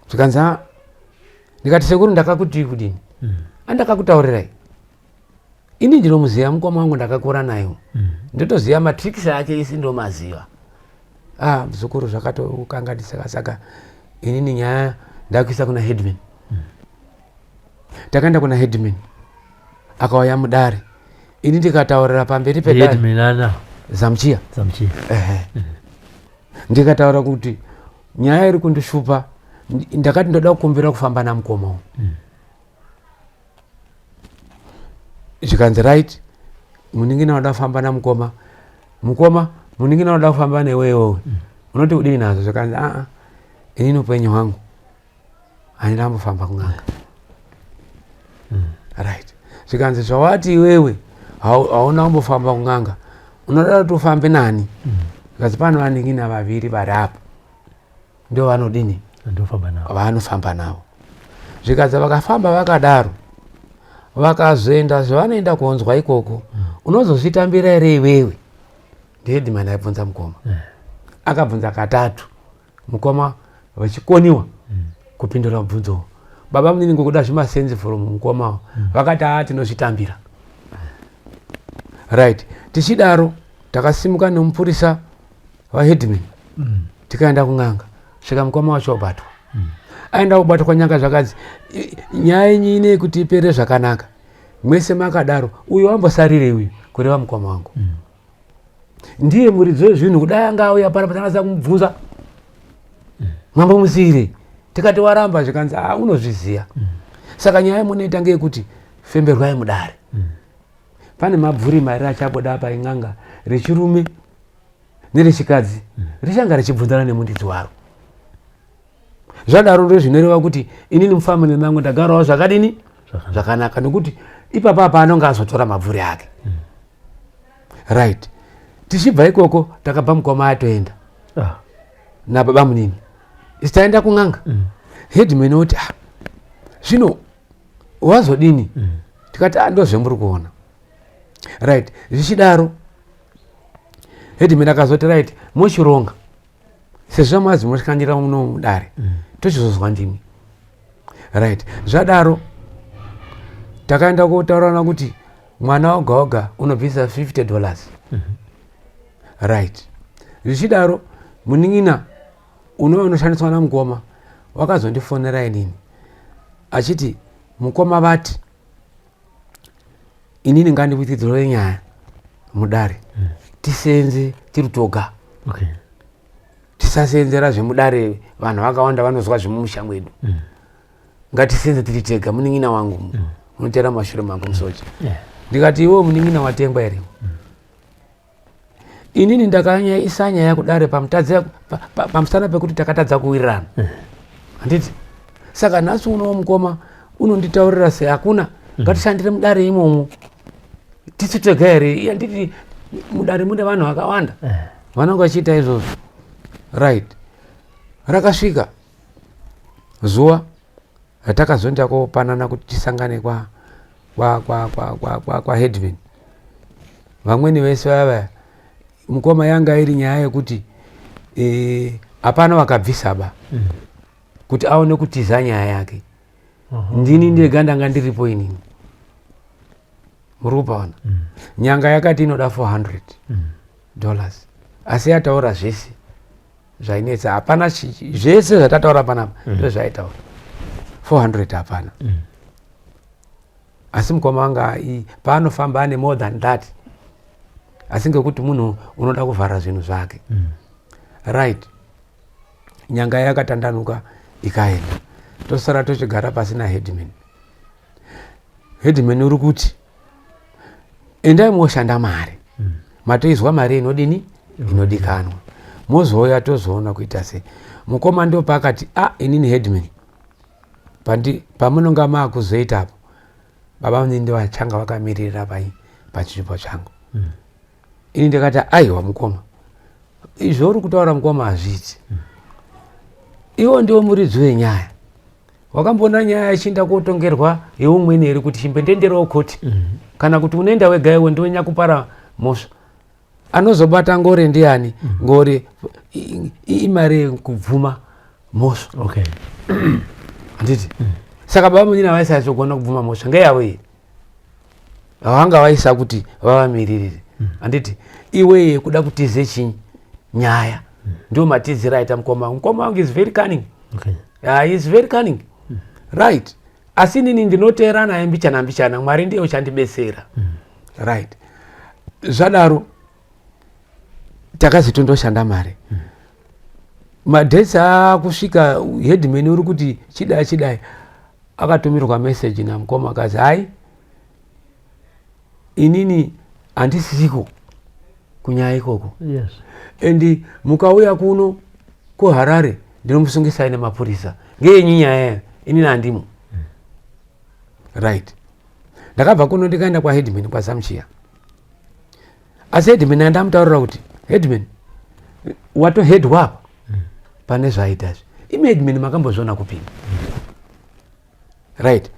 Zvikanzi, "Ah, Ndikati, "Sekuru, ndakakutii kudini? Andakakutaurirai ini ndinomuziva mukoma wangu, ndakakura nayo, ndotoziva matricks ake, isi ndomaziva. Ah, muzukuru, zvakatokanganisika. Saka inini nyaya ndakuisa kuna headman." Takaenda kuna headman, akauya mudare, ini ndikataurira pamberi pedare. Headman ana? Zamchiya. Zamchiya. Ehe. Ndikataura kuti nyaya iri kundishupa, ndakati ndoda kukumbira kufamba namukoma uyu. Zvikanzi, "Right, munin'ina unoda kufamba namukoma, mukoma, munin'ina unoda kufamba newe iwewe, unoti kudini nazvo?" Zvikanzi, "Aa, inini upenyu hwangu handina kumbofamba kun'anga." Right, zvikanzi, "Zvawati iwewe hauna kumbofamba kun'anga, unoda kuti ufambe nani?" Zvikanzi, "Pano vanin'ina vaviri vari apo, ndo vanodini?" Ndofamba navo. Vanofamba navo. Zvikanzi, "Vakafamba vakadaro, vakazoenda zvavanoenda kuonzwa ikoko, unozozvitambira here iwewe?" Ndiheadman aibvunza mukoma. Akabvunza katatu, mukoma vachikoniwa kupindura mubvunzo. Baba munini ngokuda zvimasenzi from mukoma, vakati, "Aa, tinozvitambira." Right, tichidaro takasimuka nemupurisa vaheadman, tikaenda kun'anga. Svika mukoma wacho wabatwa, aenda kubatwa kwanyanga. Zvakanzi, "Nyaya yenyu inei kuti ipere zvakanaka, mwese makadaro, uyu wambosarire uyu," kureva mukoma wangu, "ndiye muridzi wezvinhu. Kudai anga auya pana patanasa kumubvunza, mambo musiyire." Tikati, "Waramba." Zvikanzi, "A, unozviziya. Saka nyaya munoita ngeyekuti femberwai mudare. Pane mabvuri mari achabuda apa in'anga, rechirume nerechikadzi, richanga richibvunzana nemuridzi waro. Zvadaro ndo zvinoreva kuti inini mufamily mangu ndagarawo zvakadini?" Zvakanaka, nekuti ipapa apa anonge azotora mabvuri ake. Right, tichibva ikoko takabva mukoma atoenda nababa munini. Isi taenda kun'anga, headman oti, "Ah, zvino wazodini?" Tikati, "Ah, ndozvemuri kuona." Right, zvichidaro headman akazoti, "Right, mochironga sezvo mazi moshandira muno mudare, tochizozwa ndimi." Right, zvadaro takaenda kotaurirana kuti mwana woga woga unobvisa $50. Right, zvichidaro munin'ina unova unoshandiswa namukoma wakazondifonera inini achiti, "Mukoma vati inini ngandikuitidzirore nyaya mudare, tisenze tiri toga, tisasenzera zvemudare, vanhu vakawanda vanozwa zvemumusha mwedu. Ngatisenze tiri tega, munin'ina wangu unotera mashure mangu, musoja." Ndikati, "Iwe munin'ina watengwa here? Inini ndakaisa nyaya kudare pamusana pekuti takatadza kuwirirana, handiti? Saka nhasi unowo mukoma unonditaurira sei, hakuna, ngatishandire mudare imomo tisi tega here? Handiti mudare mune vanhu vakawanda vanenge vachiita izvozvo?" Right, rakasvika zuva ratakazoenda kopanana kuti tisangane kwa kwa kwa kwa kwa kwa, kwa headman. Vamweni vese vaya vaya, mukoma, yanga iri nyaya yekuti hapana wakabvisa ba kuti aone kutiza nyaya yake. Ndini ndega ndanga ndiripo inini, muri kupaona. Nyanga yakati inoda $400, asi yataura zvese zvainetsa, hapana zvese zvatataura panapa, ndo zvaitaura, 400 hapana. Asi mukoma wanga paanofamba ane more than that, asi ngekuti munhu unoda kuvhara zvinhu zvake. Right, nyanga yakatandanuka ikaenda, tosara tochigara pasina headman. Headman uri kuti, "Endai moshanda mari, matoizwa mari inodini, inodikanwa, mozouya tozoona kuita sei." Mukoma ndo paakati, "A, inini headman, pamunonga maakuzoitapo, baba munini ndovachanga vakamirira pai pachinzvimbo changu." Ini ndikati, "Aiwa mukoma, izvo uri kutaura mukoma hazviiti. Iwo ndiwo muridzi wenyaya. Wakamboona nyaya ichienda kotongerwa yeumweni here, kuti chimbendenderawo koti, kana kuti unoenda wega iwe ndiwe nyakupara mhosva? Anozobata ngore ndiani? Ngore imari yekubvuma mhosva, handiti?" Saka baba munini havaisazogona kubvuma mhosva ngeyavo here? Vanga vaisa kuti vavamiririre. Handiti iweye kuda kutize chinyi nyaya. Ndio matiziro aita mukoma wangu. Mukoma wangu is very cunning. Okay. Yeah, he is very cunning. Right. Asi inini ndinoteera naye mbichana mbichana, Mwari ndiye uchandibetsera. Right. Zvadaro takazotondoshanda mari. Madates akusvika, headman uri kuti chidai chidai, akatumirwa message namukoma akazi hai, inini handisiko kunyaya ikoko. And mukauya kuno kuHarare ndinomusungisai nemapurisa, ngeyenyu nyaya yayo, inini handimo. Right. Ndakabva kuno ndikaenda kwaheadman kwaZamuchiya, asi headman andamutaurira kuti headman watoheadwa apa pane zvaita izvi. Imi headman makambozviona kupini? Right.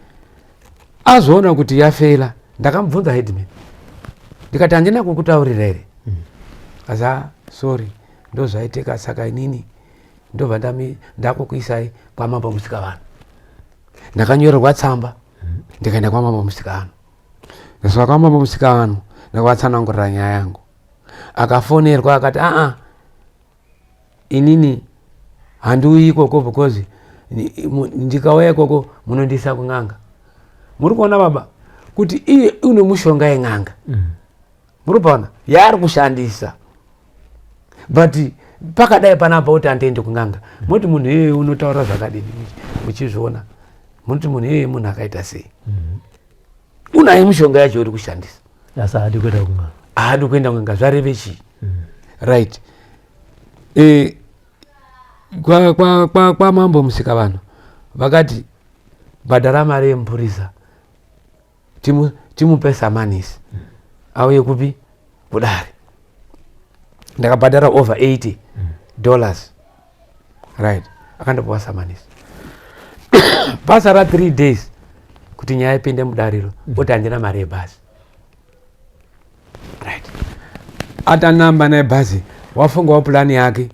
Azoona kuti yafela, ndakamubvunza headman ndikati handina kukutaurira here? Asi "Ah, sorry, ndo zvaitika, saka inini ndobva ndakukuisai kwamambo Musikavanhu." Ndakanyorerwa tsamba ndikaenda kwamambo Musikavanhu. Ndasvika kwamambo Musikavanhu, ndakavatsanangurira nyaya yangu. Akafonerwa akati aa, inini handiuyi ikoko because ndikauya ikoko munondiisa kun'anga. Muri kuona baba kuti iye une mushonga yen'anga. Muri kupaona yaari kushandisa, but pakadai panapa kuti andiende kun'anga. Moti munhu iyeye unotaura zvakadini? Muchizviona munoti munhu iyeye munhu akaita sei? Unaye mushonga yacho uri kushandisa. Asi haadi kuenda kun'anga. Haadi kuenda kun'anga, zvareve chii? Right. Kwamambo Musikavanhu vakati bhadhara mari yemupurisa, timupe samanisi auye kupi? Kudare. Ndakabhadhara over $80. Right. Akandopiwa samanisi basa ra3 days kuti nyaya ipinde mudariro. Oti handina mari yebhasi. Right. Atanamba naye bhazi, wafungawo purani yake,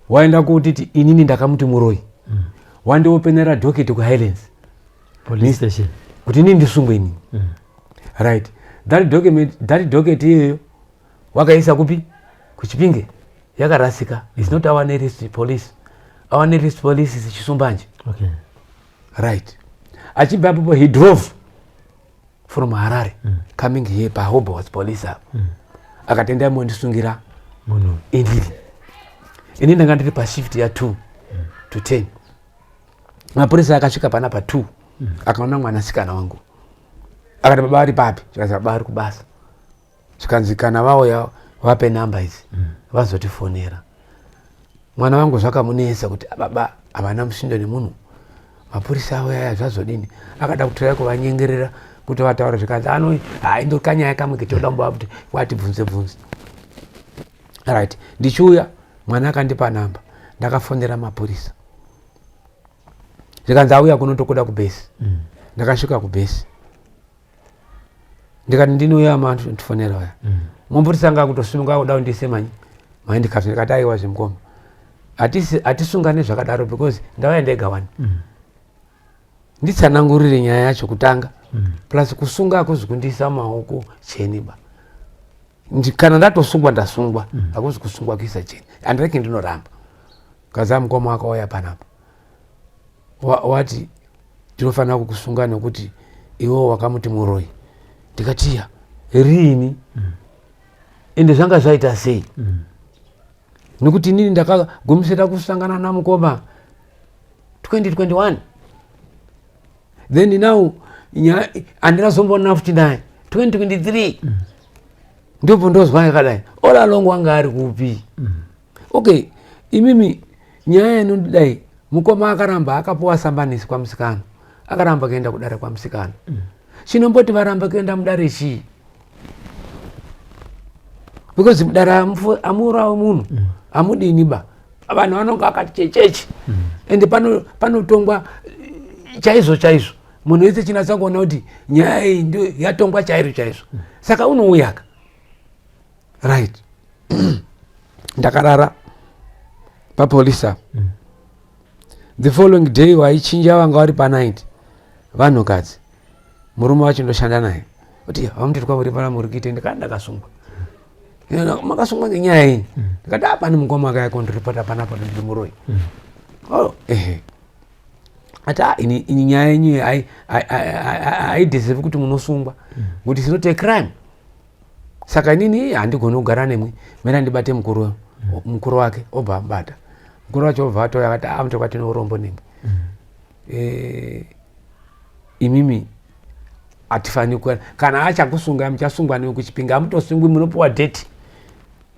waenda kutiti inini ndakamuti muroyi. Wandiopenera docket kuHighlands Police station. Kuti inini ndisungwe inini. Right. That document, that docket iyoyo wakaisa kupi? KuChipinge. Yakarasika. Is not our nearest police. Our nearest police is Chisumbanje. Right. Achibva apopo he drove from Harare coming here paHobos police apo. Akati endai mondisungira munhu inini. Ini ndanga ndiri pashift ya2 to 10. Mapurisa akasvika panapa 2, akaona mwanasikana wangu, akati baba vari papi? Zvikanzi baba vari kubasa. Zvikanzi kana vauya vape namba idzi vazotifonera. Mwana wangu zvakamunetsa kuti "Ah, baba havana musindo nemunhu, mapurisa auya aya, zvazodini?" Akada kutora kuvanyengerera kuti vataure, zvikanzi ano hai, ndokanyaya kamwe ketoda kumba kuti watibvunze bvunze. Right. Ndichiuya mwana akandipa namba, ndakafonera mapurisa, zvikanzi auya kunotokuda kubhesi. Ndakasvika kubhesi ndikati ndinouya mandifonera uya. Mupurisa anga akutosimuka akuda kundiise manyi mahandcuffs. Ndikati aiwa zvemukoma, hatisungane zvakadaro because ndauya ndega wani. Nditsanangurire nyaya yacho kutanga. Plus kusunga hakuzi kundiisa maoko cheni ba. Kana ndatosungwa ndasungwa. Hakuzi kusungwa kuisa cheni, handireki, ndinoramba. Kaza mukoma wakauya panapa wati tinofanira kukusunga nekuti iwewo wakamuti muroyi. Ndikati ya riini? Ende zvanga zvaita sei? Nekuti inini ndakagumisira kusangana namukoma 2021, then now handina zomboona futi naye 2023. Ndipo ndozwa yakadai. All along wanga ari kupi? Okay, imimi nyaya inondidai, mukoma akaramba akapuwa sambanisi kwamusikana, akaramba kuenda kudare kwamusikana. Chinomboti varamba kuenda mudare chii? Because mudare hamuurawi munhu, hamudini ba, vanhu vanonga vakati checheche. Ende panotongwa chaizvo chaizvo, munhu wese chinatsa kuona kuti nyaya iyi ndio yatongwa chaizvo chaizvo. Saka unouyaka. Right. Ndakarara papolisi apa. The following day waichinja vanga vari pa90. Vanhukadzi, murume wacho ndoshanda naye kuti vamutirwa uri pana muri kuite. Ndikati ndakasungwa. Makasungwa ngenyaya iyi? Ndikati apani mukoma akaya kondiripota panapa ndiri muroyi. Oh, ehe. Ati ah, ini nyaya yenyu haideserve kuti munosungwa ngokuti it's not a crime. Saka inini handigoni kugara nemwi, mena ndibate mukuru, mukuru wake obva amubata. Mukuru wacho obva atouya akati, ah, mutirwa tine urombo nemwi. Imimi hatifaniri kana achakusunga muchasungwa newe kuChipinge. Hamutosungwi, munopiwa date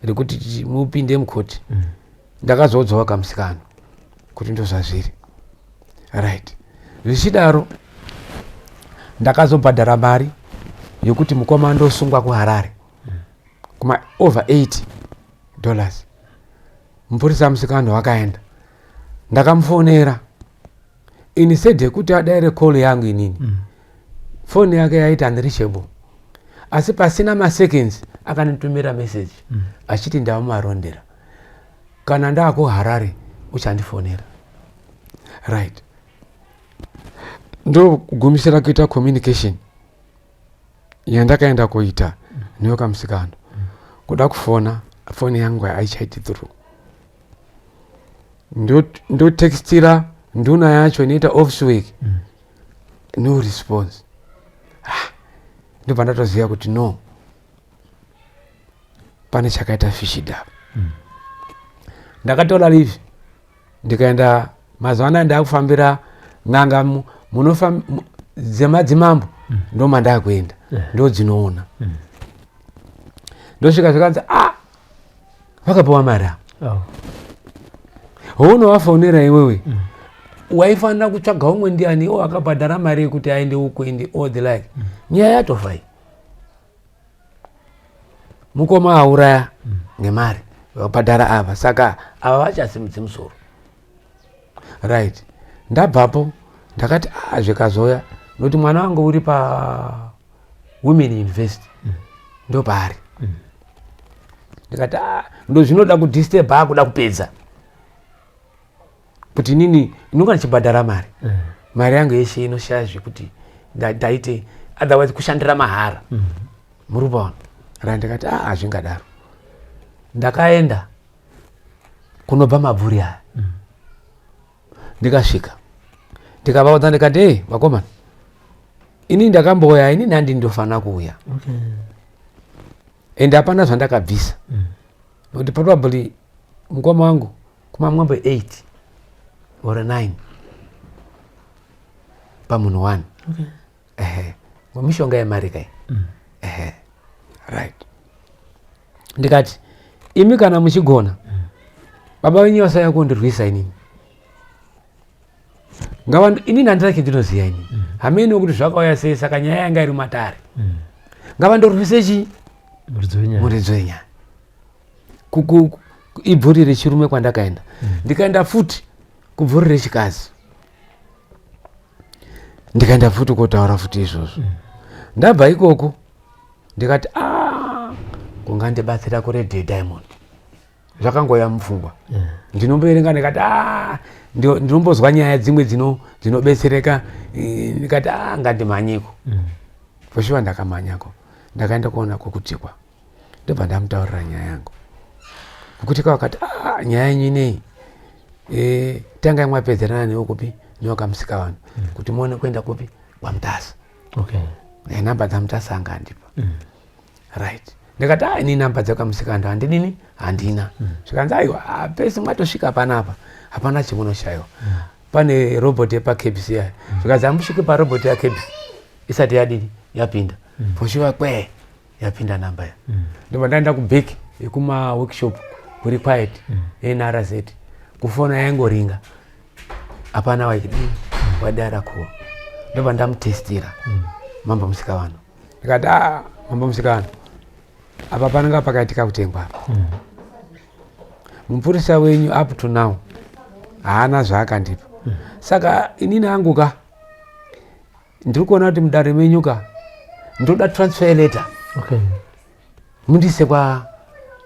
rekuti mupinde mukoti. Ndakazodzoka kamusikana kuti ndozvazviri. Right, zvichidaro ndakazobhadhara mari yekuti mukoma andosungwa kuHarare kuma over $80. Mupurisa musikana wakaenda, ndakamufonera. Instead yekuti adaire call yangu inini, foni yake yaita unreachable, asi pasina maseconds akanitumira message achiti ndamumarondera, kana ndakuHarare uchandifonera. Right, ndokugumisira kuita communication yandakaenda kuita neyokamusikana. Kuda kufona, foni yangu haichaiti through. Ndotextira nduna yacho inoita office work, no response. Ah, ndobva ndatoziva kuti no, pane chakaita fishy apa. Ndakatora leave ndikaenda. Mazuva anaya ndakufambira n'anga dzemadzimambo, ndo mandakuenda, ndo dzinoona. Ndosvika zvikanzi, a ah, vakapiwa mari avo. Hounovafonera iwewe, waifanira kutsvaga umwe ndiani iwo akabhadhara mari yekuti aende uko ende all the like. Nyaya yatofa iyi. Mukoma auraya ngemari vabhadhara ava, saka ava vachasimudzi musoro. Right, ndabvapo ndakati ah, zvikazoya nokuti mwana wangu uri pa Women University, ndo paari. Ndikati ah, ndo zvinoda kudisturb, akuda kupedza kuti inini ndinonga ndichibhadhara mari, mari yangu yeshe inoshaya zvekuti ndaite, otherwise kushandira mahara. Muri kupaona ra? Ndikati ah, hazvingadaro. Ndakaenda kunobva mabvuri aya. Ndikasvika ndikavaudza, ndikati, ei vakomana, inini ndakambouya, inini handi ndofanira kuuya ende hapana zvandakabvisa, nokuti probably mukoma wangu kuma mwombe 8 or 9 pamunhu 1. Ehe, mishonga yemari kai. Ehe, right, ndikati imi kana muchigona, baba venyu vasauya kundirwisa inini. Ngava inini handina chendinoziva inini, hamene kuti zvakauya sei. Saka nyaya yanga iri matare, ngavandorwise chii? Muridzi wenyaya. Muridzi wenyaya. Ibvuri rechirume kwandakaenda. Ndikaenda futi kubvuri rechikazi, ndikaenda futi kotaura futi izvozvo. Ndabva ikoko ndikati a kungandibatsira kuRadio Diamond. Zvakangoya mupfungwa. Ndinomboerenga, ndikati a ndinombozwa nyaya dzimwe dzinobetsereka. Ndikati a ngandimhanyiko. For sure ndakamhanyako, ndakaenda kuona Kokutikwa, ndobva ndamutaurira nyaya yangu. Kokutikwa vakati, a nyaya yenyu inei, tangai mwapedzerana newe kupi newakamusika vanhu kuti muone kuenda kupi kwaMutasa. Namba dzaMutasa anga andipa. Right, ndikati a ini namba dzakamusikando handidini, handina. Zvikanzi aiwa, ah, pese mwatosvika panapa hapana chimunoshayiwa. Pane robot yepaCABS iya. Zvikanzi hamusviki parobot yaCABS isati yadini, yapinda. For sure kwe yapinda namba ya. Ndobva ndaenda kuback yekuma workshop kuri quiet NRZ. Kufona yaingoringa, hapana waidini wadara ko. Ndobva ndamutestira mambo Musikavanhu, ndikati a mambo Musikavanhu, apa pananga pakaitika kutengwa apa. Mupurisa wenyu up to now haana zvaakandipa. Saka inini angu ka ndiri kuona kuti mudare menyu ka ndoda transfer letter mundise kwa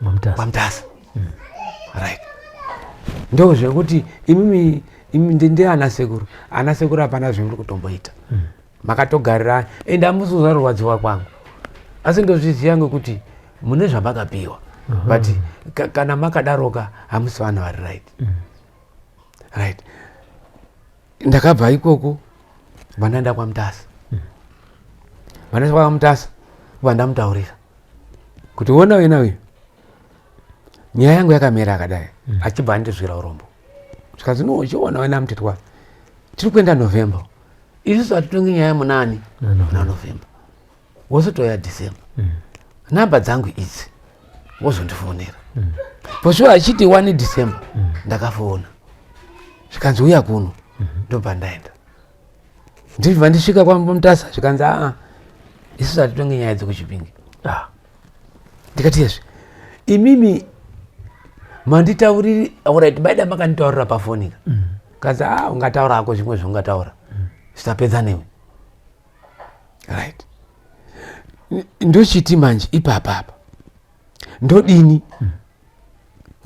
Mamutasa. kwaMutasa. Right, ndo zvekuti imimi, imi ndiana sekuru, ana sekuru hapana zvemuri kutomboita. Makatogarira ende hamusi kuziva rurwadziwa kwangu, asi ndozviziva ngekuti mune zvamakapiwa, but kana makadaroka hamusi vanhu vari right. Right, ndakabva ikoko, vandaenda kwaMutasa. Vandaenda kwaMutasa, vandamutaurira kuti ona wena uyu, nyaya yangu yakamira akadai. Achibva andizwira urombo, zvikanzi, "No, uchiona wena Mutetwa, tiri kuenda November, isusu hatitongi nyaya munani?" Muna Muna November, wozotoya December. Namba dzangu idzi, wozondifonera. For sure, achiti 1 December ndakafona, zvikanzi, "Uya kuno." Ndobva ndaenda, ndibva ndisvika kwaMutasa, zvikanzi, "Aa, isusu hatitongi nyaya dzekuChipinge." Ndikati, "Yezve, imimi manditauriri, alright, baida makanditaurira pafonika." Kanzi, "A, ungataura hako zvimwe zvaungataura, zvisapedza newe." Right, ndochiti manje ipapapa ndodini?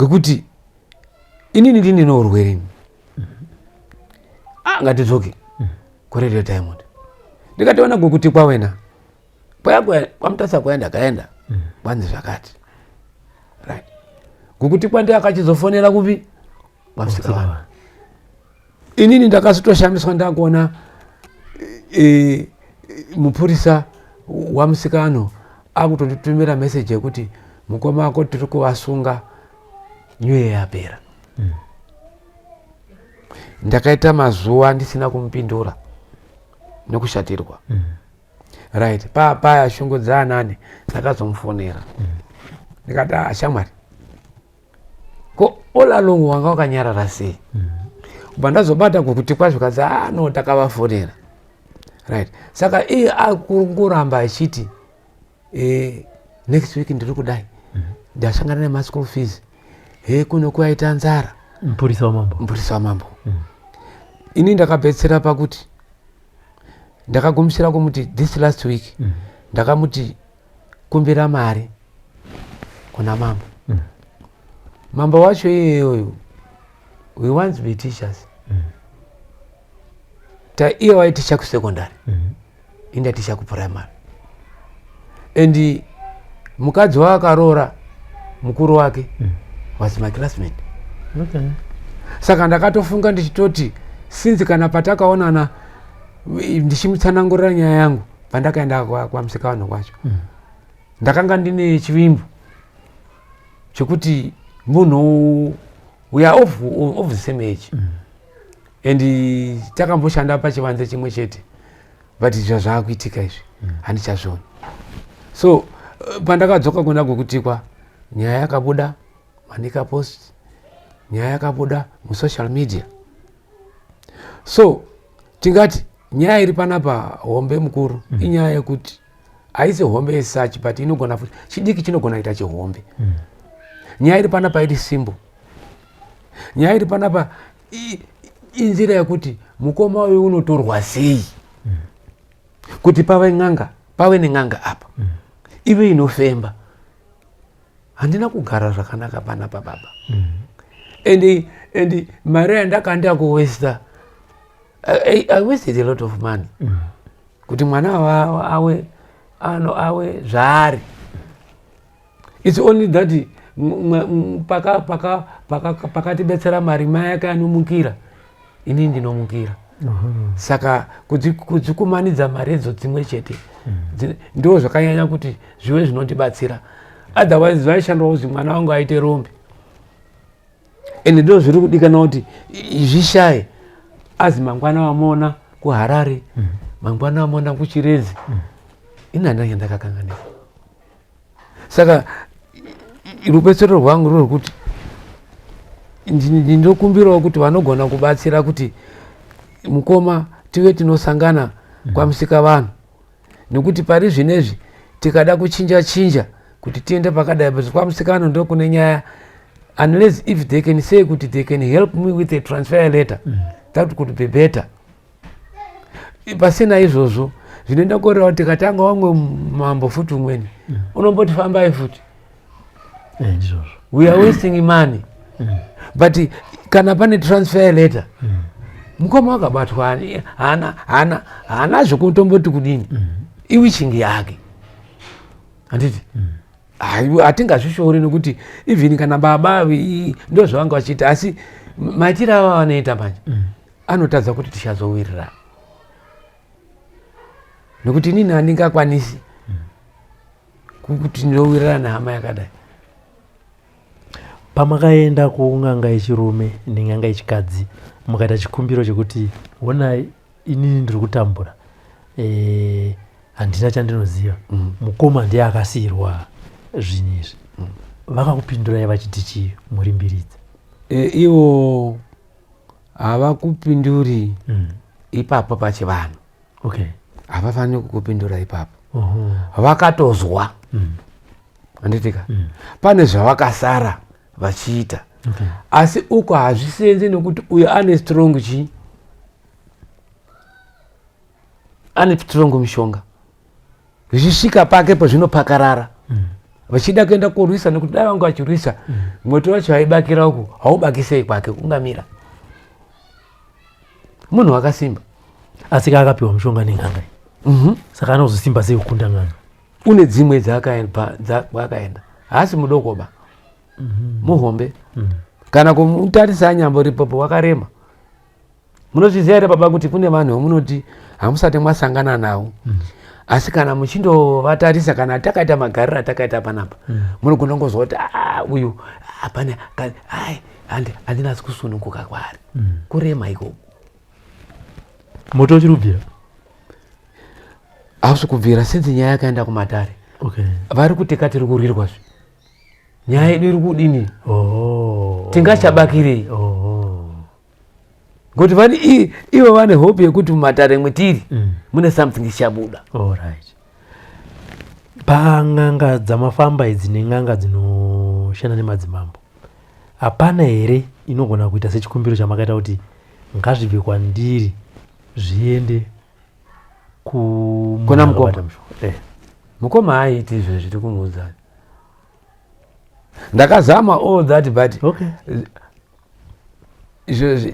Ngekuti inini ndine urwere ini. Ah, ngatidzoke kuRadio Diamond. Ndikatoona gokuti kwawena kwaya kwaya kwaMutasa kwaya ndakaenda, kwanzi zvakati. Right, gokuti kwandi akachizofonera kupi? KwaMusikavanhu. Inini ndakazotoshamiswa ndakuona mupurisa wamusikano akutonditumira meseji yekuti mukoma wako tiri kuvasunga, new year yapera. Ndakaita mazuva ndisina kumupindura nekushatirwa. Right, paya shungu dzaanani, ndakazomufonera, ndikati, "Ah, shamwari, ko all along wanga wakanyarara sei?" Kubva ndazobata kuti kwazvo kadzi, "Ah, no, takavafonera." Right, saka iye akungoramba achiti next week ndiri kudai, ndasangana nemaschool fees, he, kuno kuaita nzara. Mupurisa wamambo. Mupurisa wamambo. Ini ndakabetsera pakuti ndakagumisira kumuti this last week ndakamuti kumbira mari kuna mambo. Mambo wacho iyeyoyo, we once be teachers. Ta iye waiticha kusecondary, indaticha kuprimary, and mukadzi waakaroora mukuru wake was my classmate. Saka ndakatofunga ndichitoti sinzi kana patakaonana ndichimutsanangurira nyaya yangu pandakaenda kwaMusikavanhu kwacho, ndakanga ndine chivimbo chekuti munhu, we are of the same age and takamboshanda pachivanze chimwe chete, but zvazvaakuitika izvi handichazvioni. So pandakadzoka kuna Gokutikwa, nyaya yakabuda Manica Post, nyaya yakabuda musocial media. So tingati nyaya iri panapa hombe mukuru inyaya yekuti haisi hombe yesuch, but inogona futi chidiki chinogona kuita chihombe. Nyaya iri panapa iri simple. Nyaya iri panapa inzira yekuti mukoma uyu unotorwa sei kuti pave n'anga, pave nen'anga apa, ive inofemba. Handina kugara zvakanaka panapa, baba. And mari yandakanda kuwesta, I wasted a lot of money kuti mwana awe ano awe zvaari. It's only that pakatibetsera mari, mai ake anomukira, inini ndinomukira. Saka kudzikumanidza mari idzo dzimwe chete ndo zvakanyanya kuti zvive zvinondibatsira. Otherwise vaishandwa kuzi mwana wangu aite rombe, ende ndo zviri kudikana kuti zvishaye azi mangwana wamuona kuHarare, mangwana wamuona kuChiredzi. Ini handinge ndakakanganisa. Saka rubetsero rwangu rwekuti ndinokumbirawo kuti vanogona kubatsira kuti mukoma tive tinosangana kwaMusika vanhu, nekuti pari zvinezvi tikada kuchinja chinja kuti tiende pakadai, but kwaMusikano ndo kune nyaya, unless if they can say kuti they can help me with a transfer letter, that could be better. Pasina izvozvo zvinoenda kureva kuti tikatanga wamwe mambo futi umweni unomboti fambai futi. Ndizvozvo. We are wasting money, but kana pane transfer letter. Mukoma wakabatwa haana haana haana zvekutomboti kudini. Iwitching yake, handiti? Hatingazvishori nekuti even kana baba ndo zvavanga vachiita, asi maitiro ava vanoita manje anotadza kuti tichazowirirana, nekuti inini handingakwanisi kuti ndinowirirana nehama yakadai. Pamakaenda kun'anga yechirume nen'anga yechikadzi, mukaita chikumbiro chekuti honai, inini ndiri kutambura, handina chandinoziva, mukoma ndiye akasiyirwa zvinhu izvi, vakakupindurai vachiti chii muri mbiridzi? Ivo havakupinduri ipapo pachivanhu. Havafaniri kukupindura ipapo. Vakatozwa, handitika? Pane zvavakasara vachiita, asi uko hazvisenzi nekuti uyo ane strong chii, ane strong mishonga. Zvichisvika pake pazvinopakarara, vachida kuenda korwisa, nekuti dai vanga vachirwisa, moto wacho aibakira uku haubakisei kwake, ungamira. Munhu wakasimba. Asi kaakapiwa mushonga nen'anga, saka anozosimba sei kukunda n'anga? Une dzimwe dzaakaenda, haasi mudokoba, muhombe. Kana kumutarisa anyambo ripopo wakarema. Munozviziva here baba kuti kune vanhu vamunoti hamusati mwasangana navo, asi kana muchindovatarisa, kana takaita magariro atakaita panapa, munogona kungozwa kuti, "Ah, uyu hapana, ai, handinatsi kusununguka kwaari." Kurema ikoko. Moto uchiri kubvira? Hausi kubvira sinzi nyaya yakaenda kumatare. Vari kuti tiri kurwirwazve, nyaya yedu iri kudini? Tingachabakirei? Kuti vane ivo vane hope yekuti mumatare mwetiri mune something chichabuda. Alright. Pan'anga dzamafamba idzi nen'anga dzinoshanda nemadzimambo, hapana here inogona kuita sechikumbiro chamakaita kuti ngazvibve kwandiri zviende Kuna mukoma? Mukoma aiti izvezvi tiri kumuudza, ndakazama all that, but izvozvi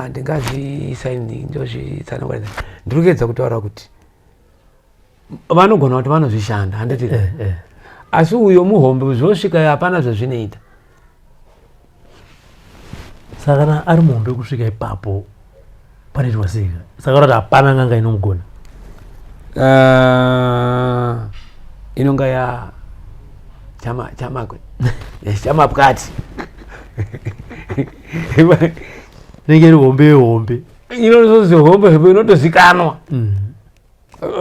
ndingazviisa, ndozvitsanangura. Ndiri kuedza kutaura kuti vanogona kuti vanozvishanda, handiti? Eh. Asi uyo muhombe, zvosvika hapana zvazvinoita. Saka kana ari muhombe kusvika ipapo, panoitwa sei? Saka urati hapana n'anga inomugona? Inonga ya chama chamakwe chamapwati. Inenge iri hombe yehombe. Inozozi hombe hombe inotozikanwa.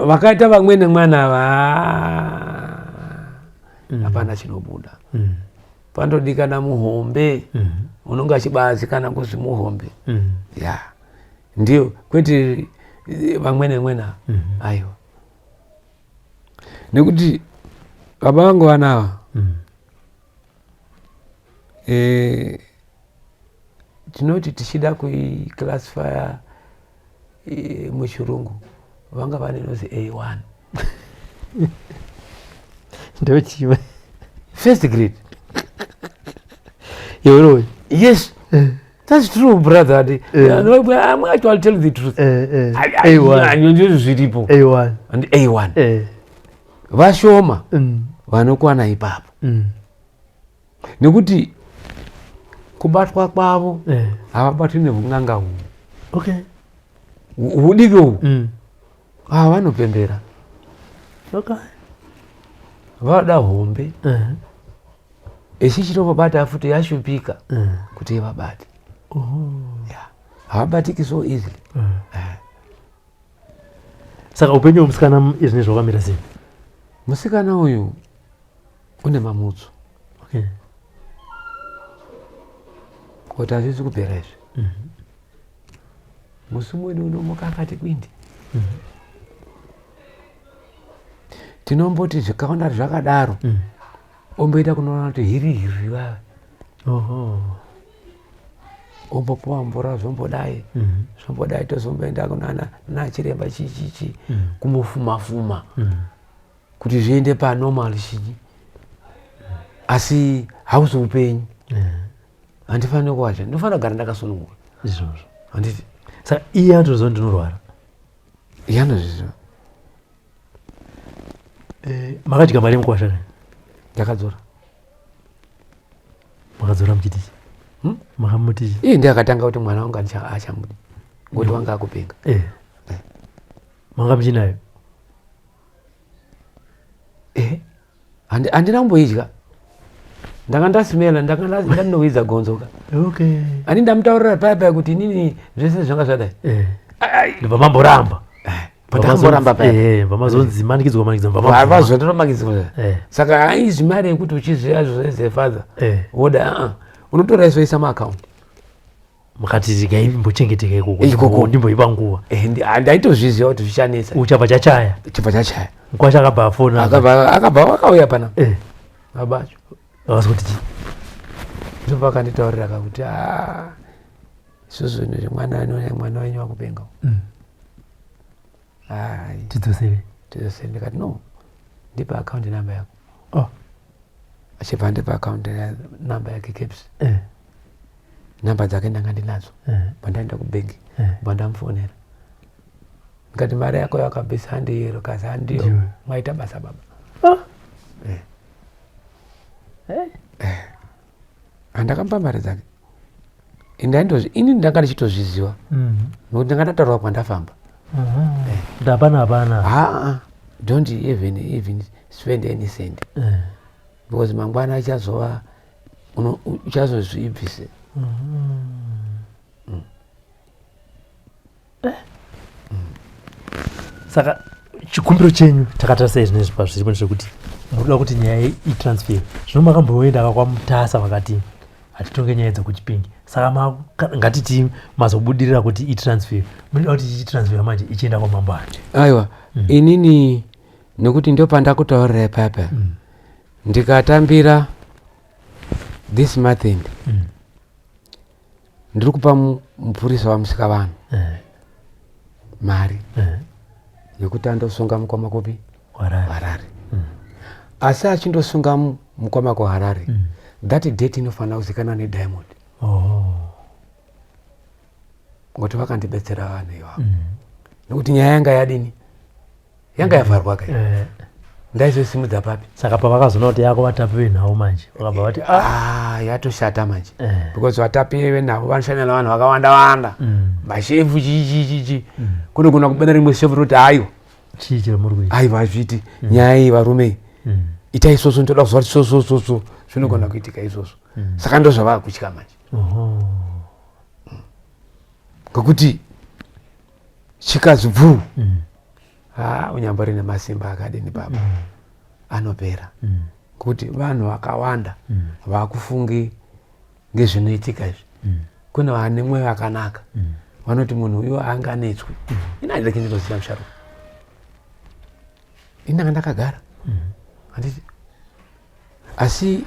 Vakaita vamwene mwana va, hapana chinobuda. Pandodikana muhombe unonge achibazikana kuzi muhombe. Ya, ndiyo, kwete vamwene mwena. Aiwa, nekuti baba vangu vanava, tinoti tichida kuiclassifya muchirungu, vanga vane inozi A1. Ndochiva. First grade. Iwewe? Yes, that's true, brother. I'm actually telling the truth. A1. Ndizvo zviripo. A1. And A1. Vashoma vanokwana ipapo, nekuti kubatwa kwavo havabatwi neun'anga uhu hudiki uhu. Ava vanopembera. Vada hombe, ichichitovabata futi yashupika kuti ivabate. Yeah. Havabatiki so easily. Saka upenyu hwemusikana izvinezvi hwakamira sei? Musikana uyu une mamutso kuti hazvisi kupera izvi. Musi umweni unomuka akati kwindi. Tinomboti zvikaona zvakadaro, omboita kunoona kuti hiri hiri vava, ombopuwa mvura, zvombodai, zvombodai, tozomboenda kunana nachiremba chichichi kumufuma fuma kuti zviende panormal chinyi, asi hausi upenyu. Handifaniri kuwacha, ndinofanira kugara ndakasununguka. Izvozvo. Handiti? Saka iye anotoziva ndinorwara. Iye anozviziva. Eh, makadya mari yemukwasha ne? Ndakadzora. Makadzora muchiti? Hmm? Makamuti? Iye ndiye akatanga kuti mwana wangu achamudi. Ngokuti wanga akupenga. Eh. eh. Manga muchinayo? Eh. Handina kumboidya. Ndanga ndasimela, ndanga ndanoidza gonzo ka. Okay. Ani ndamutaurira paya paya kuti inini zvese zvanga zvadai. Eh. Ndobva mamboramba. Pandakamboramba paya. Eh, vamazonzi manikidzwa manikidzwa vamazondinomanikidzwa. Eh. Saka haizi mari yekuti uchiziva zvese father. Eh. Woda a unotora isoisa muaccount. Mukati regai imbochengeteka ikoko. Ikoko. Ndimboipa nguva. Eh, ndaitozviziva kuti zvichanetsa. Uchabva chachaya. Chibva chachaya. Mkwasha akabva afona. Akabva akauya pana. Eh. Baba acho. Vakazoti chii? Ndobva akanditaurira kakuti ah isusu mwana mwana wenyu wakupenga. Hai. Tidzosere. Tidzosere ndikati no. Ndipe account number yako. Oh. Achibva andipa account number yake caps. Eh. Namba dzake ndanga ndinadzo. Eh. Pandaenda kubengi. Eh. Pandamufonera. Ndikati mari yako yakabvisa handiyo kazi handiyo. Maita basa baba. Oh. Eh. Eh. Eh. Handakamupa mari dzake. Ndaindozvi ini ndanga ndichitozviziva. Nokuti ndanga ndataurwa kwandafamba. Kuti hapana hapana. Haa don't even spend any cent. Eh. Because mangwana achazova uchazozvibvise. Saka chikumbiro chenyu takatarisa sei zvinezvi pazviripo ndezvekuti munoda kuti nyaya itransfer. Zvino makamboenda kwaMutasa vakati hatitonge nyaya dzekuChipinge. Saka ngatiti mazobudirira kuti itransfer. Munoda kuti ichitransfer manje ichienda kwamambo ani? Aiwa, inini nekuti ndopandakutaurira papa. Ndikatambira this month end. Ndiri kupa mupurisa waMusikavanhu mari yekuti andosunga mukoma kupi? Harare. Asi achindosunga mukoma kuHarare, that date inofanira kuzikanwa neDiamond. Ngokuti vakandibetsera vanhu ivavo. Nekuti nyaya yanga yadini? Yanga yavharwa kai. Ndaizosimudza papi? Saka pavakazoona kuti yako vatapi venhau manje, vakabva vati ah yatoshata manje. Because vatapi venhau vanoshanda navanhu vakawanda wanda. Mashefu chi chi. Kunogona kubena rimwe shefu roti aiwa. Chii chamuri kuita? Aiwa hazviiti. Nyaya iyi varume. Itai izvozvo ndoda kuziva kuti so so so zvinogona kuitika izvozvo. Saka ndozvavakutya manje. Ngokuti chikazi bvuu. Unyambori nemasimba akadini baba. Anopera. Kuti vanhu vakawanda vakufungi ngezvinoitika izvi. Kune vane mwoyo yakanaka. Vanoti munhu uyu anganetswi. Ini handidaki ndinoziva musharuka. Ini ndanga ndakagara. Handiti. Asi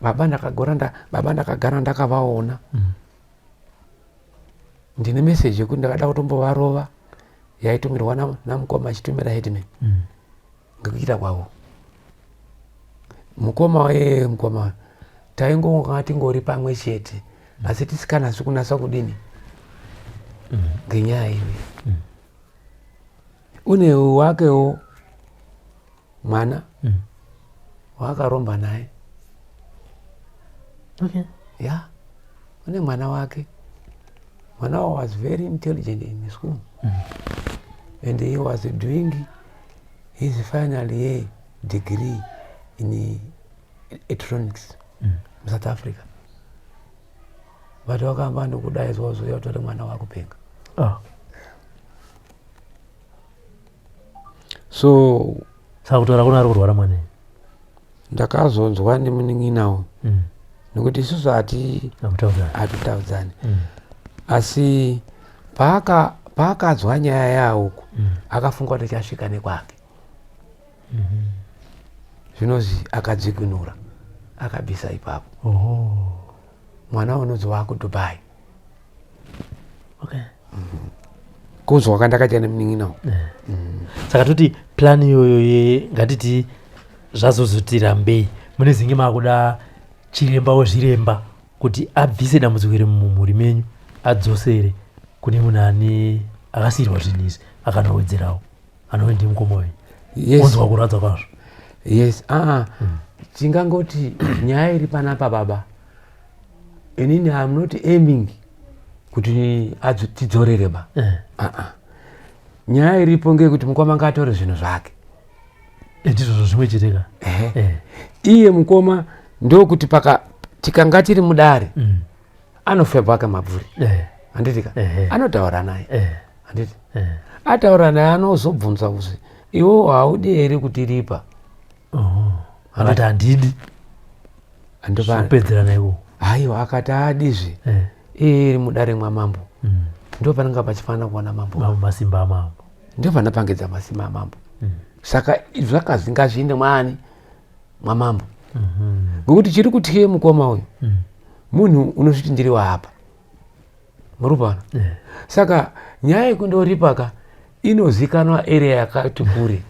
baba ndakagara baba ndakagara ndakavaona. Ndine message yekuti ndakada kutombovarova yaitumirwa namukoma achitumira headman. Ngekuita kwavo. Mukoma waye mukoma taingonga tingori pamwe chete asi tisikanasi kunasa kudini ngenyaya iwe. Une wakewo mwana waakaromba naye. Okay. Yeah. Une mwana wake. Mwana was very intelligent in school. And he was doing his final year degree in electronics South Africa. But wakamba ndokudaidzwa kuzouya kutora mwana wakupenga. Oh. So saka kutaura kuna ari kurwara mwana? Ndakazonzwa nemunin'inawo. Nekuti isusu hatitaudzani. Asi paakadzwa nyaya yawo akafunga kuti chasvika nekwake. Zvinozi akadzikinura akabvisa ipapo. Mwana unonzi waakuDubai. Okay. Kunzwa kwandakaita nemunin'inawo. Saka toti plan iyoyo ngatiti zvazozotirambei munezenge makuda chiremba wezviremba kuti abvise dambudziko iri mumhuri menyu adzosere. Kune munhu ane akasiirwa zvinhu izvi akanowedzerawo anove ndiye mukoma wenyu. Yes. Onzwa kurwadza kwazvo. Yes, aa tingangoti nyaya iri panapa baba, inini am not aiming kuti tidzorere ba. Aa, nyaya iripo ngeyekuti mukoma ngaatore zvinhu zvake. Ndizvozvo zvimwe chete ka. Iye mukoma ndokuti paka tikanga tiri mudare anofebwa kamabvuri, handiti ka? Anotaura naye, handiti? Ataura naye, anozobvunza kuti iwo haudi here kutiripa? Akati handidi. Kupedzerana ikoko. Haiwa, akati haadizve, iye iri mudare mwamambo, ndo pananga pachifanira kuona mambo. Masimba amambo. Ndo panopangidza masimba amambo. Saka zvakazi ngazviinde mwaani? Mwamambo. Ngokuti chiri kutye mukoma uyu, munhu unosviti ndiri waapa, muri kuona? Saka nyaya yekundoripa ka inozikanwa area yakati kure.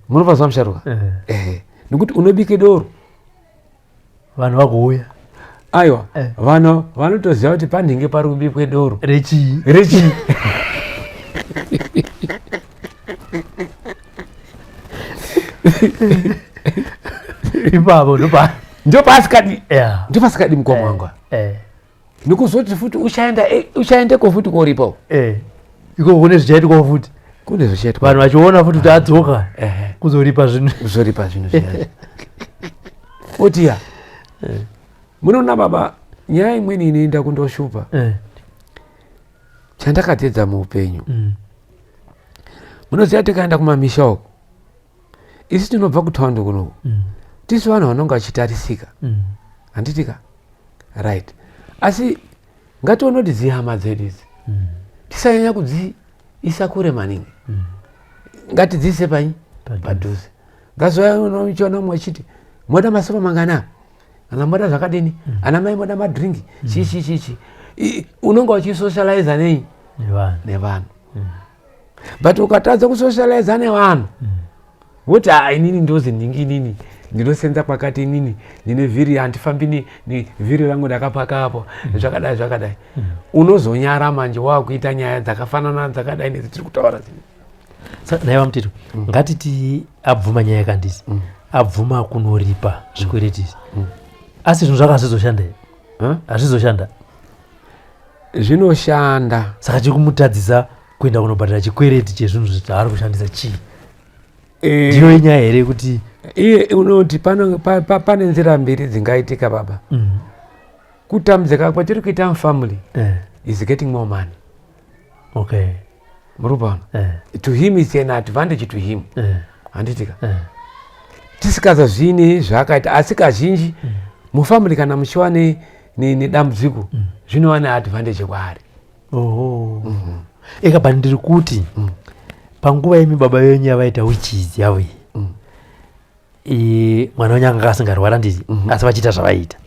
Munopazwa musharuka? Ehe, nekuti unobike doro, vanhu vagouya. Aiwa, vanhu vanotoziva kuti panhinge pari kubikwe doro. Rechii? Rechii. Ipapo ndopa Ndopasikadi, ndopasikadi mukoma wangu. Nikuzoti futi uchaenda, uchaendeko futi koripa. Ikoko kune zvichaitwawo futi. Kune zvichaitwa. Vanhu vachiona futi kuti adzoka kuzoripa zvinhu. Kuzoripa zvinhu zviya. Oti ya, munoona baba, nyaya imweni inoenda kundoshupa, chandakadzidza muupenyu, munoziva tikaenda kumamisha uko, isi tinobva kutaundi kunoku, tisu vanhu vanonge vachitarisika, handitika? Right, asi ngatione kuti dzihama dzedu idzi tisanyanya kudziisa kure maningi, ngatidziise panyi? Padhuze. That's why unochiona mumwe achiti moda masofa mangana, kana moda zvakadini, ana mai moda madringi, chii chii chii chii. Unonga uchisocializa nei? Nevanhu. Nevanhu. But ukatadza kusocializa nevanhu, woti ha, inini ndozi ndingi, inini ndinosenza kwakati, inini ndine vhiri, handifambi vhiri rangu ndakapaka apo, zvakadai zvakadai, unozonyara manje wakuita nyaya dzakafanana dzakadai nedzitiri kutaura dzino. Saka naiva mutito, ngatiti abvuma nyaya yakandisi, abvuma kunoripa zvikwereti izvi, asi zvinhu zvako hazvizoshanda here? Huh? Hazvizoshanda? Zvinoshanda. Saka chiri kumutadzisa kuenda kunobhadhara chikwereti chezvinhu zvaari kushandisa chii? Ndiyo inyaya here yekuti Iye unoti pane nzira mbiri dzingaitika baba. Kutambudzika kwatiri kuita mufamily is getting more money. Muri kupaona? To him is an advantage to him, handitika? Tisikaza zviine zvaakaita, asi kazhinji mufamily kana muchiwa nedambudziko zvinova neadvantage kwaari. Oho, eka, but ndiri kuti panguva yemi baba venyu yavaita witches yavo iyi, mwana wenyu anga asingarwara, nditi? Asi vachiita zvavaiita.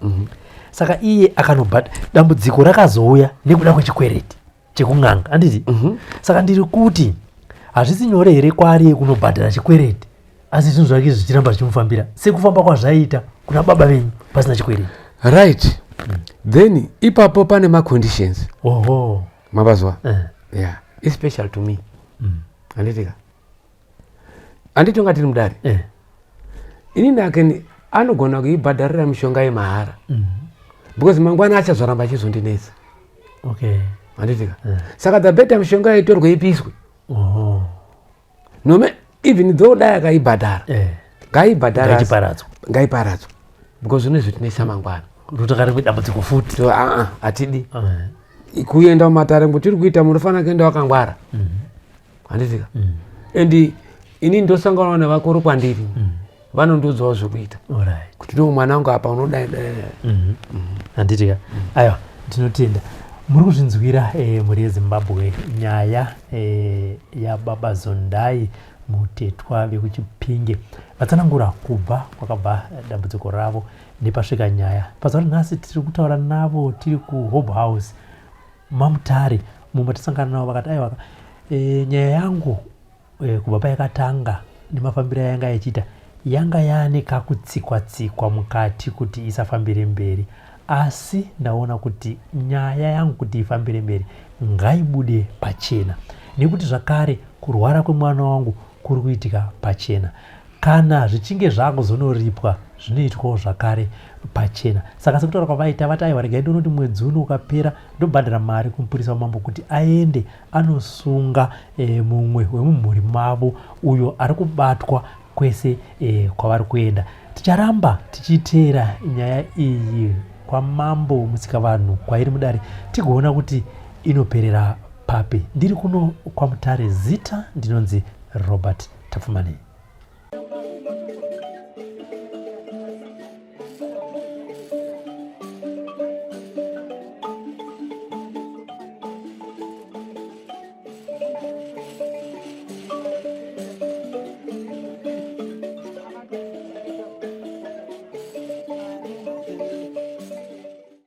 Saka iye akanobhata, dambudziko rakazouya nekuda kwechikwereti chekung'anga, handiti? Saka ndiri kuti hazvisi nyore here kwaari kunobhadhara chikwereti, asi zvinhu zvake zvichiramba zvichimufambira sekufamba kwazvaiita kuna baba venyu pasina chikwereti? Right, then ipapo pane maconditions. Mabazwa? Yeah, especially to me, handitika? Handiti unga tiri mudare? Inini akeni anogona kuibhadharira mishonga yemahara, because mangwana achazoramba achizondinetsa. Handitika? Saka the better mishonga itorwe ipiswe. Nome even though dai akaibhadhara, ngaibhadhara. Ngaichiparadzwa. Ngaiparadzwa, because zvinozotinetsa mangwana. Rotaka rimwe dambudziko futi. So aa, hatidi kuenda mumatare ngotiri kuita. Munofanira kuenda wakangwara, handitika? And ini ndosanganawo nevakuru kwandiri, vanondiudzawo zvekuita, kuti no, mwana wangu, apa unodai dai. Handitika? Aiwa, tinotenda. Muri kuzvinzwira, mhuri yeZimbabwe, nyaya yababa Zondai Mutetwa vekuChipinge. Vatsanangura kubva kwakabva dambudziko ravo nepasvika nyaya. Pazuva ranhasi tiri kutaura navo tiri kuHope House maMutare, mumwe tasangana navo vakati aiwa, nyaya yangu kubva payakatanga nemafambiro ayanga ichiita, yanga yaane kakutsikwa tsikwa mukati kuti isafambire mberi. Asi ndaona kuti nyaya yangu kuti ifambire mberi ngaibude pachena nekuti zvakare kurwara kwemwana wangu kuri kuitika pachena. Kana zvichinge zvakuzonoripwa zvinoitwawo zvakare pachena. Saka sekutaura kwavaita vati aiwa regai ndionoti mwedzi uno ukapera ndobhadhara mari kumupurisa wamambo kuti aende anosunga e, mumwe wemumhuri mavo uyo ari kubatwa kwese e, kwavari kuenda. Ticharamba tichiteera nyaya iyi kwamambo Musikavanhu kwairi mudare tigoona kuti inoperera papi. Ndiri kuno kwaMutare, zita ndinonzi Robert Tapfumaneyi.